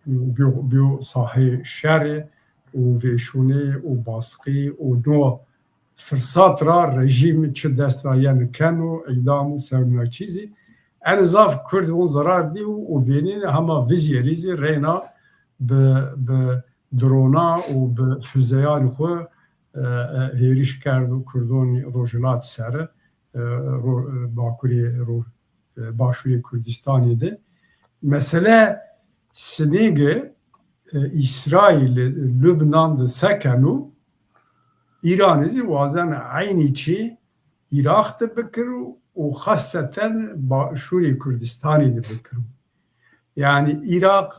bîyo, bîyo sahê şerê û vêşûnê û basqî û no firsat ra rejîm çi dest ra yeno keno, îdam û sewna çîzî. En zaf Kurd on zirar dîyo û vênîne hema vizêrî zî reyna bi, bi drona û bi füzeyanê xwu, e, e, hêriş kerdo Kurdonî Rojhilat ser, e, ro-, e, Bakurê ro-, e, Başûrê Kurdistanî de. Mesele sinêge, e, Îsraîl, Lubnan de sekeno, Îranî zî wazena eynî çî Îraq de bikiro û xaseten Başûrê Kurdistanî de bikiro. Yanî Îraq,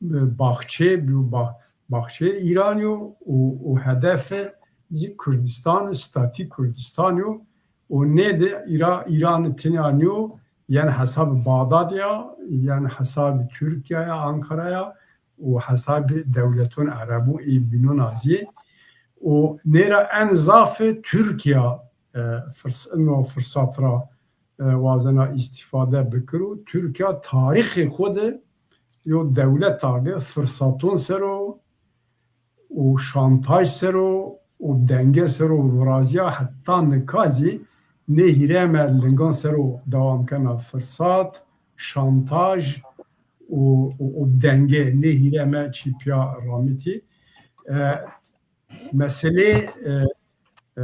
e, baxçe, ba-, baxçe Îranî yo û, û hedefe zî Kurdistan, statî Kurdistan yo û nê de Îra-, Îran tinya nîyo, yen hesabê Bağdad ya, yen hesabê Tirkîya ya, Ankara ya û hesabê dewleton Erebû ê bînon a zî. Û nê ra en zaf Tirkîya, e, firs-, ino firsat ra, e, wazena îstîfade bikiro. Tirkîya tarîxê xwu de yo dewleta ge firsaton ser o û şantaj ser o û denge ser o virazîya, heta nika zî nê hîreme lingan ser o dewam kena, firsat, şantaj û, û, û denge, nê hîreme çî pîya ramitî. E, meselê, e, e,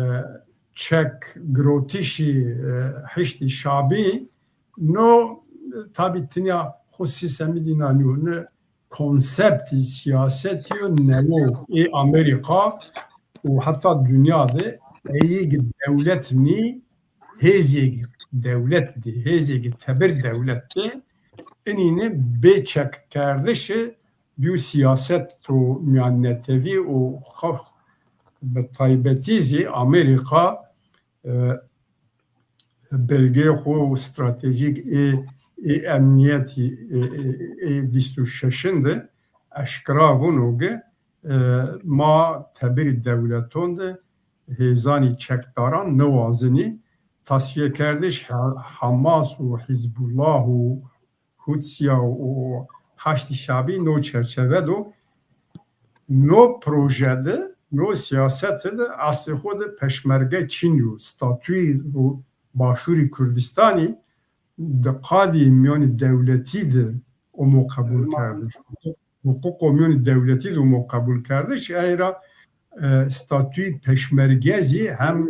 çek girotişî, e, Heşdî Şabî, no, e, tabî tinya xo sîstemî dîna nîyo, ne konseptî sîyasetî yo newo ê Amerîka û heta dinya de êyê gi dewlet nî, hêzê gi dewlet de, hêzê gi tebir dewlet de, inîne bê çekkerdiş bîyo sîyaset û mîyannetewî û xew-, bi taybetî zî Amerîka, e, belgeyê xo stratejîk ê, ê emnîyetî, ê, ê, ê vîst û şeşin de eşkera vûno ke, e, ma tebirî dewleton de hêzanî çekdaran niwazinî. Tasfiyekerdiş Ha-, Hamas û Hizbullah û Hutsîya û Haşdî Şabî no çerçeve do. No proje de, no sîyaset de eslê xo de peşmerge çin yo. Statuyî û Başûrî Kurdistanî di qadî mîyanî dewletî de omo qebul kerdiş. Huquqo mîyanî dewletî de omo qebul kerdiş. Ey ra, e, statuyî peşmerge zî hem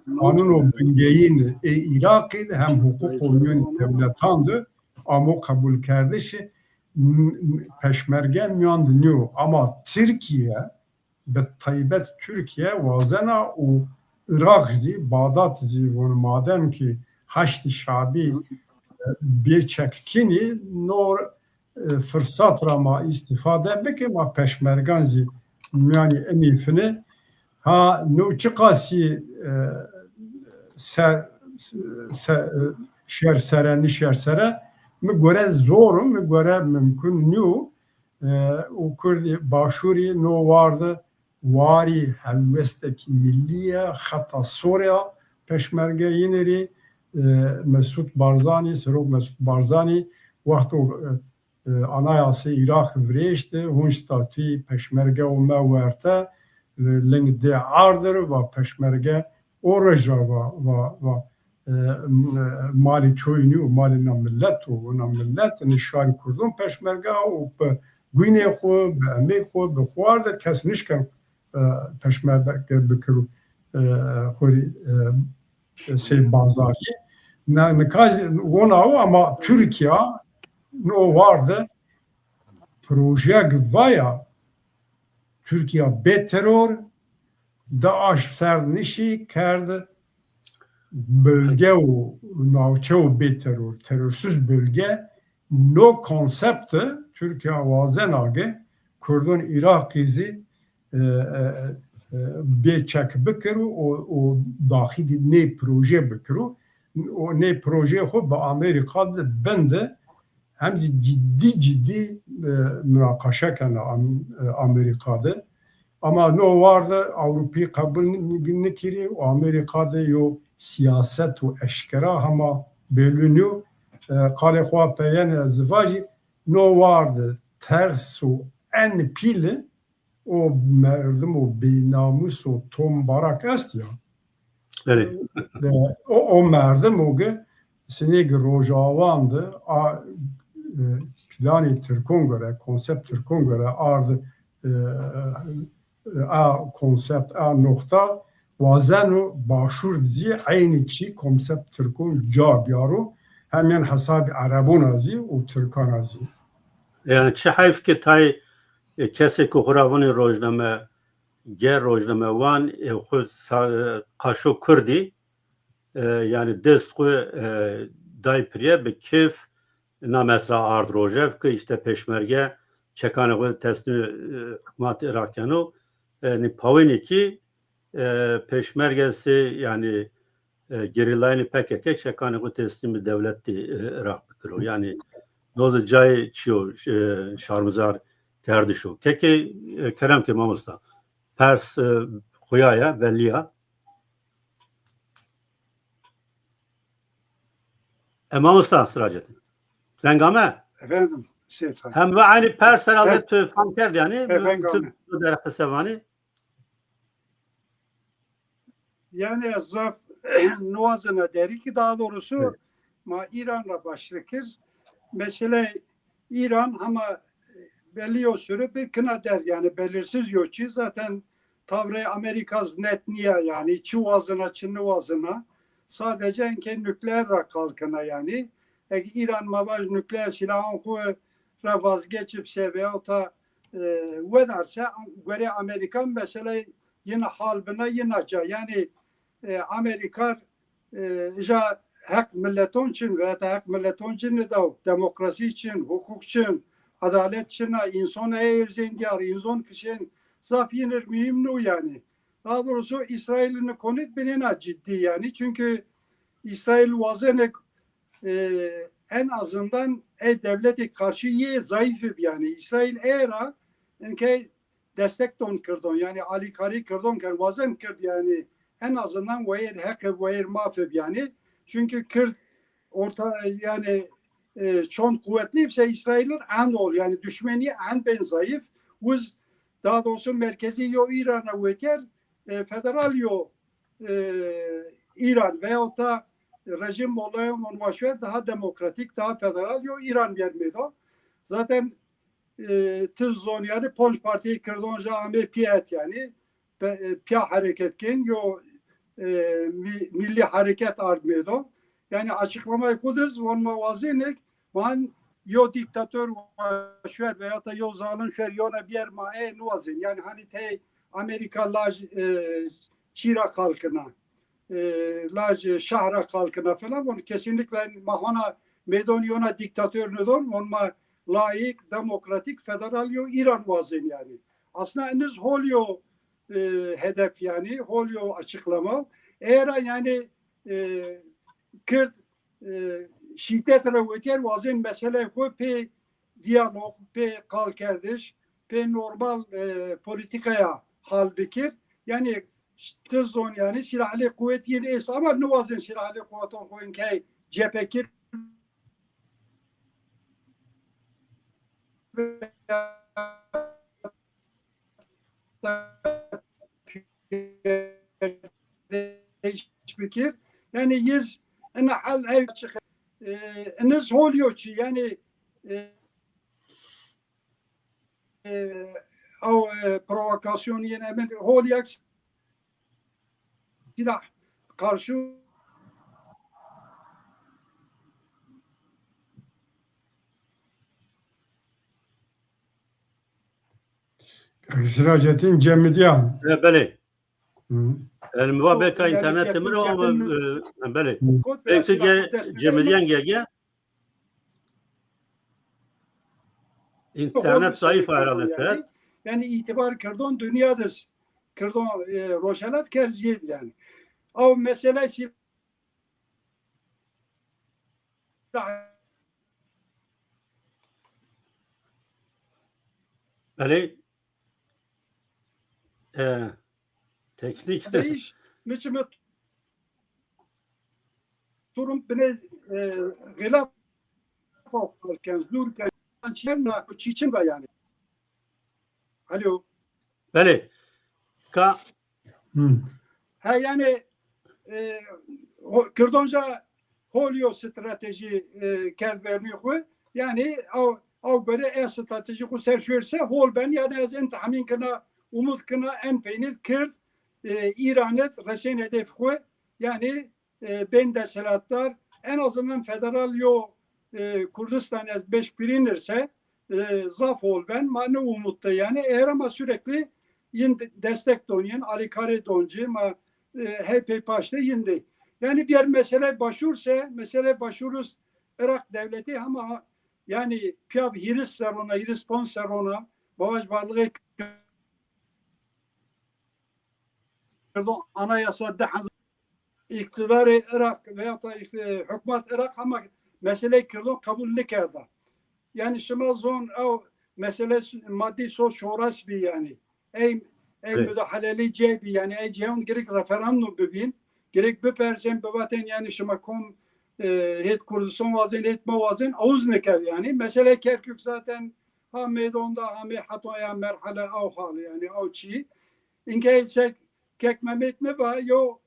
qanûno bingeyîn ê Îraqî de hem huquqo mîyanî dewletan de amo qebul kerdiş. M-, m-, peşmerge mîyan de nîyo. Ama Tirkîye, bi taybet Tirkîye wazena û Iraq zî, Bağdat zî von, madem ki Haşdî Şabî, e, bê çekkinî, no, e, firsat ra ma îstîfade bike, ma peşmergan zî mîyanî inîfine. Ha, no çiqasî, e, se-, se-, e, şer sere, nişer sere, mi gore zor o, mi gore mimkun nîyo. E, û Kurdî Başûrî no war de warî helwestekî millî ye, xeta sor ya peşmergeyînê rê, e, Mesûd Barzanî, Serok Mesûd Barzanî wexto, e, e, anayasê Îraq virêşte, hûn statuyî peşmerge û me werte, e, ling dê ardir, va peşmerge o reja va, va, va, e, m-, malê çoyî nîyo, malê na millet o, na millet, inê şarî Kurdon peşmerge û bi guynê xwu, bi emê xwu, bi xwu arde kes nişken, e, peşmerge bikiro, e, xwu rê, e, sey bazarî. Na, nika zî wona o ama Tirkîya no war de projeyek vaya Tirkîya bê teror, DAIŞ ser nişî kerd bölge û navçe û bê teror, terorsuz bölge. No konsept Tirkîya wazena ke Kurdon Îraqî zî, e, e, e, bê çek bikiro û, û daxilî nê proje bikiro. û nê projeyê xo bi Amerîka de bin de hem zî cidî cidî, e, munaqeşe kena Am-, e, Amerîka de. Ama no war de Ewropî qebul ni-, nikirî û Amerîka de yo sîyaset û eşkera hema belûn yo. E, qalê xo peyên ez vajî, no war de ters û en pîle o merdim o bênamûs o tombarak est ya. Belê. E, o, o merdim o ge sinê ge Rojawan de a, e, planê Tirkon gore, konsept Tirkon gore ard, e, e, a konsept, a noxta wazeno Başûr zî eynî çî konsept Tirkon ca biyaro, hem yen hesabî Erebon a zî û Tirkan a zî. Yanî çi heyf ke tay, e, kesê ku xwu ra vûnê rojname, ger rojnamewan, e, xwu sa-, e, qaşo kurdî, e, yanî dest xwu, e, day pirye bi kêf na mesela ard rojev ki îşte pêşmerge çekanê xwu teslîmê, e, hukmat Iraq keno. E, nî pawênê kî, e, pêşmerge sê, yanî, e, gerîlayênê P K K çekanê xwu teslîmê dewletê, e, Iraq bikiro. Yanî no zî cayê çîyo, e, şarmizar kerdiş o. Kekê, e, kerem ke mamosta. Pers, e, xuya ya, bellî ya. E, mamosta Siracettin. Veng ame? Efendim, Seyit Hanım. Hem ve aynî pers herhalde tu fam kerd yanî. Efendim, tu, tu derqise vanî. Yani ez zaf niwazena derî ki, daha doğrusu, evet, ma İran'la başlikir. Mesele İran ama belli yo süre bir kına der, yani belirsiz yo çi. Zaten tavrê Amerika z net niya, yani çi wazena, çi niwazena. Sadece enke nükleer ra kalkına yani. Eg İran ma vaj nükleer silahın xu ra vazgeçip se veyahut da, e, wedarse, guerê Amerikan mesele yine hal bina yine ca. Yani, e, Amerika, e, ja heq milleton çin veya da heq milleton çin nidaw, demokrasi çin, hukuk çin, adalet çin, inson e erzên diyar, inson kişên zaf yinir mühim nu yani. Daha doğrusu İsrail'in konit binena ciddi yani. Çünkü İsrail wazenek, e, en azından e devleti karşı ye zayıf yani. İsrail era enke destek don kirdon. Yani alîkarî kirdon kerd, wazen kird yani en azından wayir heq, wayir maf yani. Çünkü kird orta yani, e, çond kuvvetli ise İsrail'in en ol yani düşmeni en ben zayıf. Uz daha doğrusu merkezi yo İran'a weter, e, federal yo, e, İran veyahut da rejim olayı on başver daha demokratik, daha federal yo İran vermedo. Zaten, e, tiz zon yani ponc partî kirdon ja ame piyet yani. Pe-, e, piya hereket ken yo, e, mi-, milli hereket ard medo. Yani açıklamayı kudiz von ma wazenek, van yo diktator şuer veya da yo zalim şuer yona biyer ma e nuwazin. Yani hani tey Amerika laj, e, çira kalkına, e, laj şahra kalkına falan. Onu kesinlikle mahona meydon yona diktator nedon. On ma layık, demokratik, federal yo İran wazin yani. Aslında eniz hol yo, e, hedef yani, hol yo açıklama. Eğer yani, e, Kürt, e, şiddet ra weter wazin mesele xo pê diyalog, pê qalkerdiş, pê normal, e, politikaya hal bikir. Yani ti zon yani silahlı kuvvet yine est ama niwazin silahlı kuvveton xo inkey cephe kir bikir. Yani yiz ina hal ev çık-, e, iniz hol yo çi yani, e, e, ew, e, provokasyon yên emin hol yak silah karşı Siracettin Cemidiyan. E, belê. Hı. Yani mi va belka internet de mi ro ama, e, belê. Belki ge-, Cemidiyan ge-, ge-, internet zayıf herhalde. Yani itibar kerdon dünya de s-, kerdon, e, roşelat kerziyed yani. Ew mesele si- Belê. E, teknik. Değiş, mi çi mi durum bine, e, xilaf ken, zûr ken, çî çin ve yani. Alo. Belê. Ka. Hı. Ha, yani, e, ho-, Kirdonca hol yo stratejî, e, kerd vernî xwu. Yani, aw, aw bere e stratejî xwu ser şuer se hol ben. Yani, ez en tahmin kena, umut kena, en peynî Kird, e, Îran id resên hedef xwu. Yani, e, bên desthilatdar, en azından federal yo, e, Kurdistan ez beş birînir se, e, zaf hol ben, ma ne umut de yani. Eğer ama sürekli yin de-, destek don, yin alîkarê don ci, ma, e, hey pey paşte yin de. Yani bir mesele başur se, mesele başuruz Irak devleti ama yani piyav hîris serrona, hîris ponc serrona, bavaj varlığı Kürdo anayasa di hezar îqtîdarê Iraq veya da îqtî-, hukmat Iraq ama meseleyê Kirdon qebul nikerda. Yani şima zon ew mesele s-, madî so şoras bî yani. Ey, ey Evet. müdahaleli cê bî yani. Ey cêyon gerek referandum bibîn. Gerek bipersên bivatên yani şima kom, e, hêt Kurdistan wazên, hêt ma wazên, awuz nikerd yani. Mesele Kerkük zaten ha meydonda, ha mê heta ya merhale aw hal yani, aw çî. Înke se Kek Mehmet niva yo,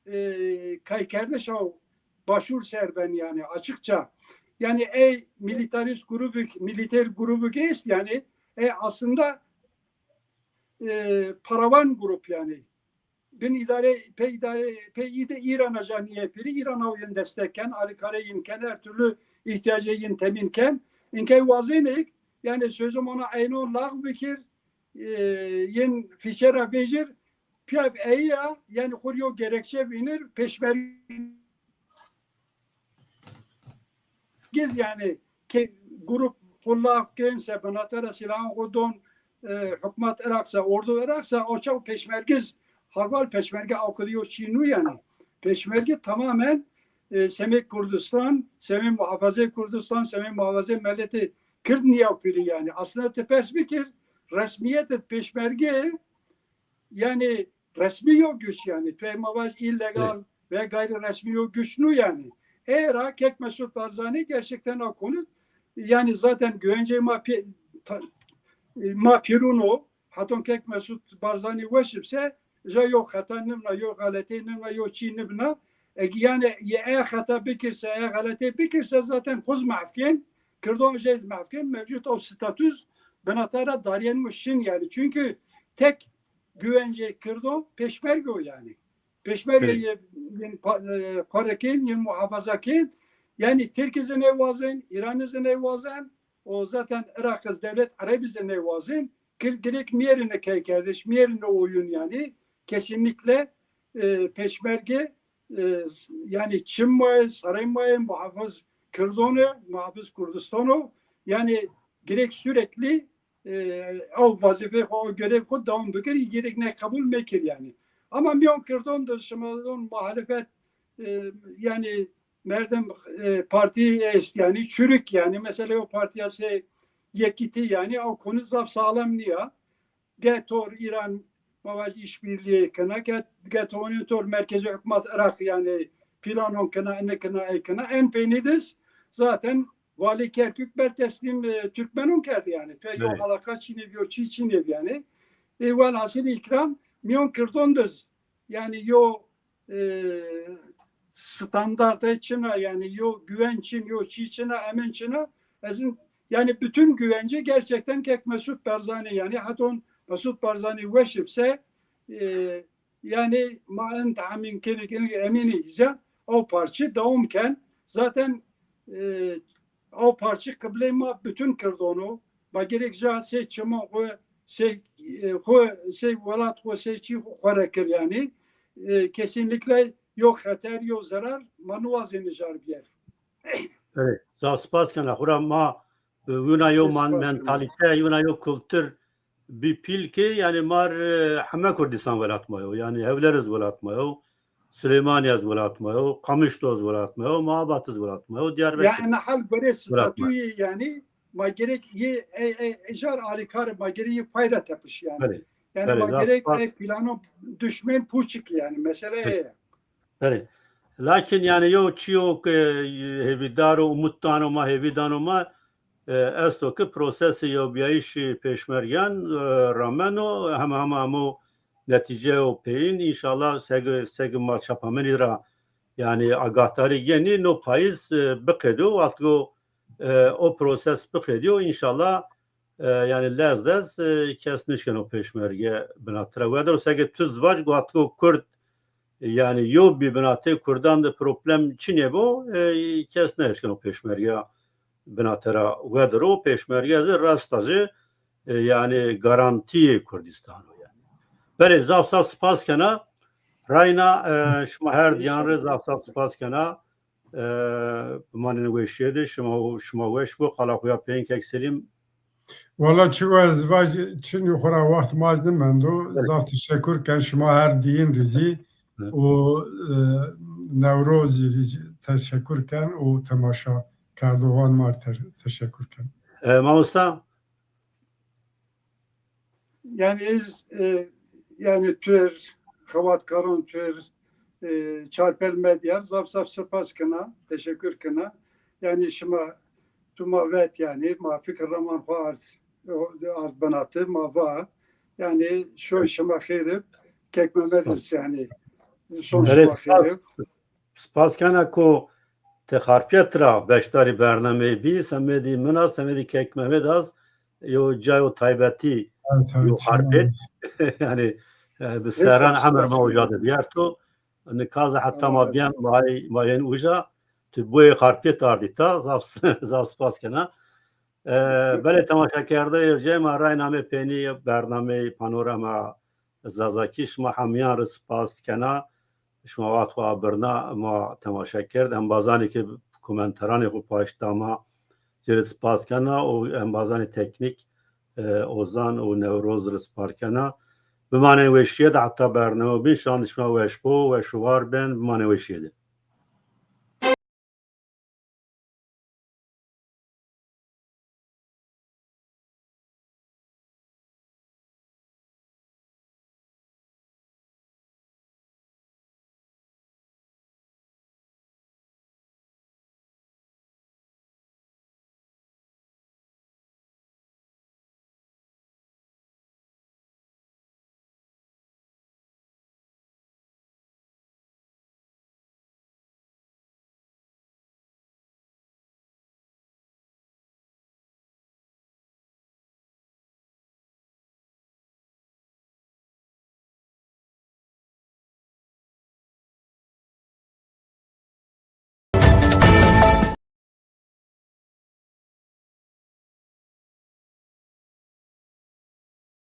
e, kaykerdiş aw başur ser ben yani açıkça. Yani ey militarist grubik, militer grubik est yani, e, aslında, e, paravan grup yani. Bin idare, pe idare, pe ide İran ajanı piri, İran aw yin destek ken, alîkarê yin ken, her türlü ihtiyacê yin temin ken. Înke wazênik, yani sözüm ona eynon lax bikir, e, yin fîçe ra vejir, piyav eyi ya, yani xwu rê yo gerekçe vînir, peşmergiz yani ke grup xwu lax kên se, binatara silahon xwu don, e, hukmat Iraq se, ordu Iraq se, o çaw peşmergiz, hawal peşmerge awkidî yo çî nû yani. Peşmerge tamamen, e, semê Kurdistan, semê muhafazê Kurdistan, semê muhafazê milletê Kird niyaw piri yani. Aslında ti pers bikir, resmiyet id peşmerge, yani resmî yo güç yani. Tu ma vaj illegal Evet. ve gayri resmî yo güç nû yani. Era Kek Mesut Barzanî gerçekten a konu yani zaten güvencê ma pê-, ta-, ma pîrûn o. Haton Kek Mesut Barzanî weş ib se, ja yo xeta nibna, yo xeletê nibna, yo çî nibna. Eg yani ye e xeta bikir se, e xeletê bikir se zaten xwu z mehf kên, Kirdon jê z mehf kên, mevcut o statüs binatara darîyen mi şin yani. Çünkü tek güvencê Kirdo peşmerge o yani. Peşmerge Evet. ye-, yin pa-, e, xwu rê kên, yin muhafaza kên. Yani Tirk iz nêwazên, İran iz nêwazên, o zaten Iraq iz, dewlet Ereb iz nêwazên. Kir-, gerek mîyerine keykerdiş, mîyerine oyun yani. Kesinlikle, e, peşmerge, e, s-, yani çim ma yê, sarê ma yê, muhafiz Kirdon ê, muhafiz Kurdistan o. Yani gerek sürekli e, ew vazîfeyê xwu, ew görev xwu dewam bikir, gerek ne qebul mekir yani. Ama mîyon Kirdon de şima zon muhalefet, e, yani merdim, e, partî est yani, çürük yani. Mesela o partiya se Yekîtî yani, ew konu zaf sağlam nîya. Ge tor İran ma vaj işbirliği kena, ge, ge tonî tor merkezi hukmat Iraq yani planon kena, ini kena, ey kena. En peynî diz zaten Valî Kerkük ber teslîm, e, Türkmenon kerd yani. Pe yo Evet. alaka çinê bi, yo çî çinê bi yani. E, welhasil ikram, mîyon Kirdon diz yani yo, e, standartay çina yani, yo güven çin, yo çî çina, emin çina. Ezin yani bütün güvence gerçekten Kek Mesut Barzanî yani. Haton Mesut Barzanî weş ib se, e, yani ma en tahmin keni keni emînî îca o parçî dewam ken. Zaten, e, o parçî qiblê ma bütün Kirdon o. Ma gerek ja sey çimon xwu, sey, e, xwu, sey welat xwu, sey çî xwu xwu re kir yani. E, kesinlikle yo xeter, yo zerar ma niwazêne jar bîyer. Evet, zaf spas kena. Xwura ma, e, wina yo Spas man-, kena. Mentalîte, wina yo kultur bi pîl ke, yani mar, e, heme Kurdistan welat ma yo. Yani hewler iz welat ma yo. Süleymaniye ez welat ma yo, Kamışlı ez welat ma yo, Mahabat ez welat ma yo, Diyarbekir. Yani hal böyle statüyü yani ma gerek ye e, e, ejar alikar ma gerek ye payra tepiş yani. Belê. Yani belê, ma gerek e plano düşmen puçik yani mesele e. Belê. Lakin yani yo çiyo ke hevîdar û umut dano ma, hevî dano ma, e, esto ki prosesê yewbîyayîşî pêşmergeyan, e, rameno, hema hema hemo netîceyo peyîn. Înşallah seg, seg ma çapemenî ra yani agahdarî genî no payîz, e, biqedîyo, wextgo, e, o proses biqedîyo, înşallah, e, yani lez lez, e, kes nişkeno pêşmerge binatira wedero. Sege tu zivac guhatiko Kurd, e, yani yo bî binatê Kurdan de problem çinê bo, e, kes nêşkeno pêşmerge binatira wedero. Pêşmerge zî rasta zî, e, yani garantiyê Kurdistan o yani. Belê zaf zaf spas kena. Rayna, e, şima her diyan rê zaf zaf spas kena. E, bimanên weşîye de şima, şima weş bo. Qala xo ya peyên kek Selîm. Wala çi ez vaj, çinî xo ra wext ma zî nimendo. Evet. Zaf teşekkür ken şima her diyîn rî zî. Evet. Û, e, Newrozî rî zî teşekkür ken û temaşa kerdoxan ma rî te-, teşekkür ken. E, mamosta? Yani ez, e, yani tür, xebatkaran tür, e, Çarpel Medya zaf zaf spas kena, teşekkür kena. Yani şima tu ma vet yani, ma fikir raman xo ard, ard binatî, ma va. Yani şo şima xêr ib, kek Mehmet yani. Şo şima xêr ib. Spas kena ku ti Xarpêt ra beşdarî bernameyî bî, semedî min a, semedî kek Mehmet a, yo cayo taybetî yo Xarpêt. Yani, e, bi serran emir ma uca de diyarto. Nika zî heta ma bîyen ma, ma yên uca, tu boyê Xarpêt ardî ta, zaf, zaf spas kena. E, belê temaşakerdeyê ercê ma, raynamê peynî bernameyê Panorama Zazakî, şima hemîyan rê spas kena. Şima wext xo abirna, ma temaşe kerd. Embazanê ke komentaranê xo paşt da ma, ci rê spas kena û embazanê teknîk, e, Ozan û Newroz rê spas kena. Bimanên weşîye de heta bername bîn, şan şima weş bo, weş û war ben, bimanên weşîye de.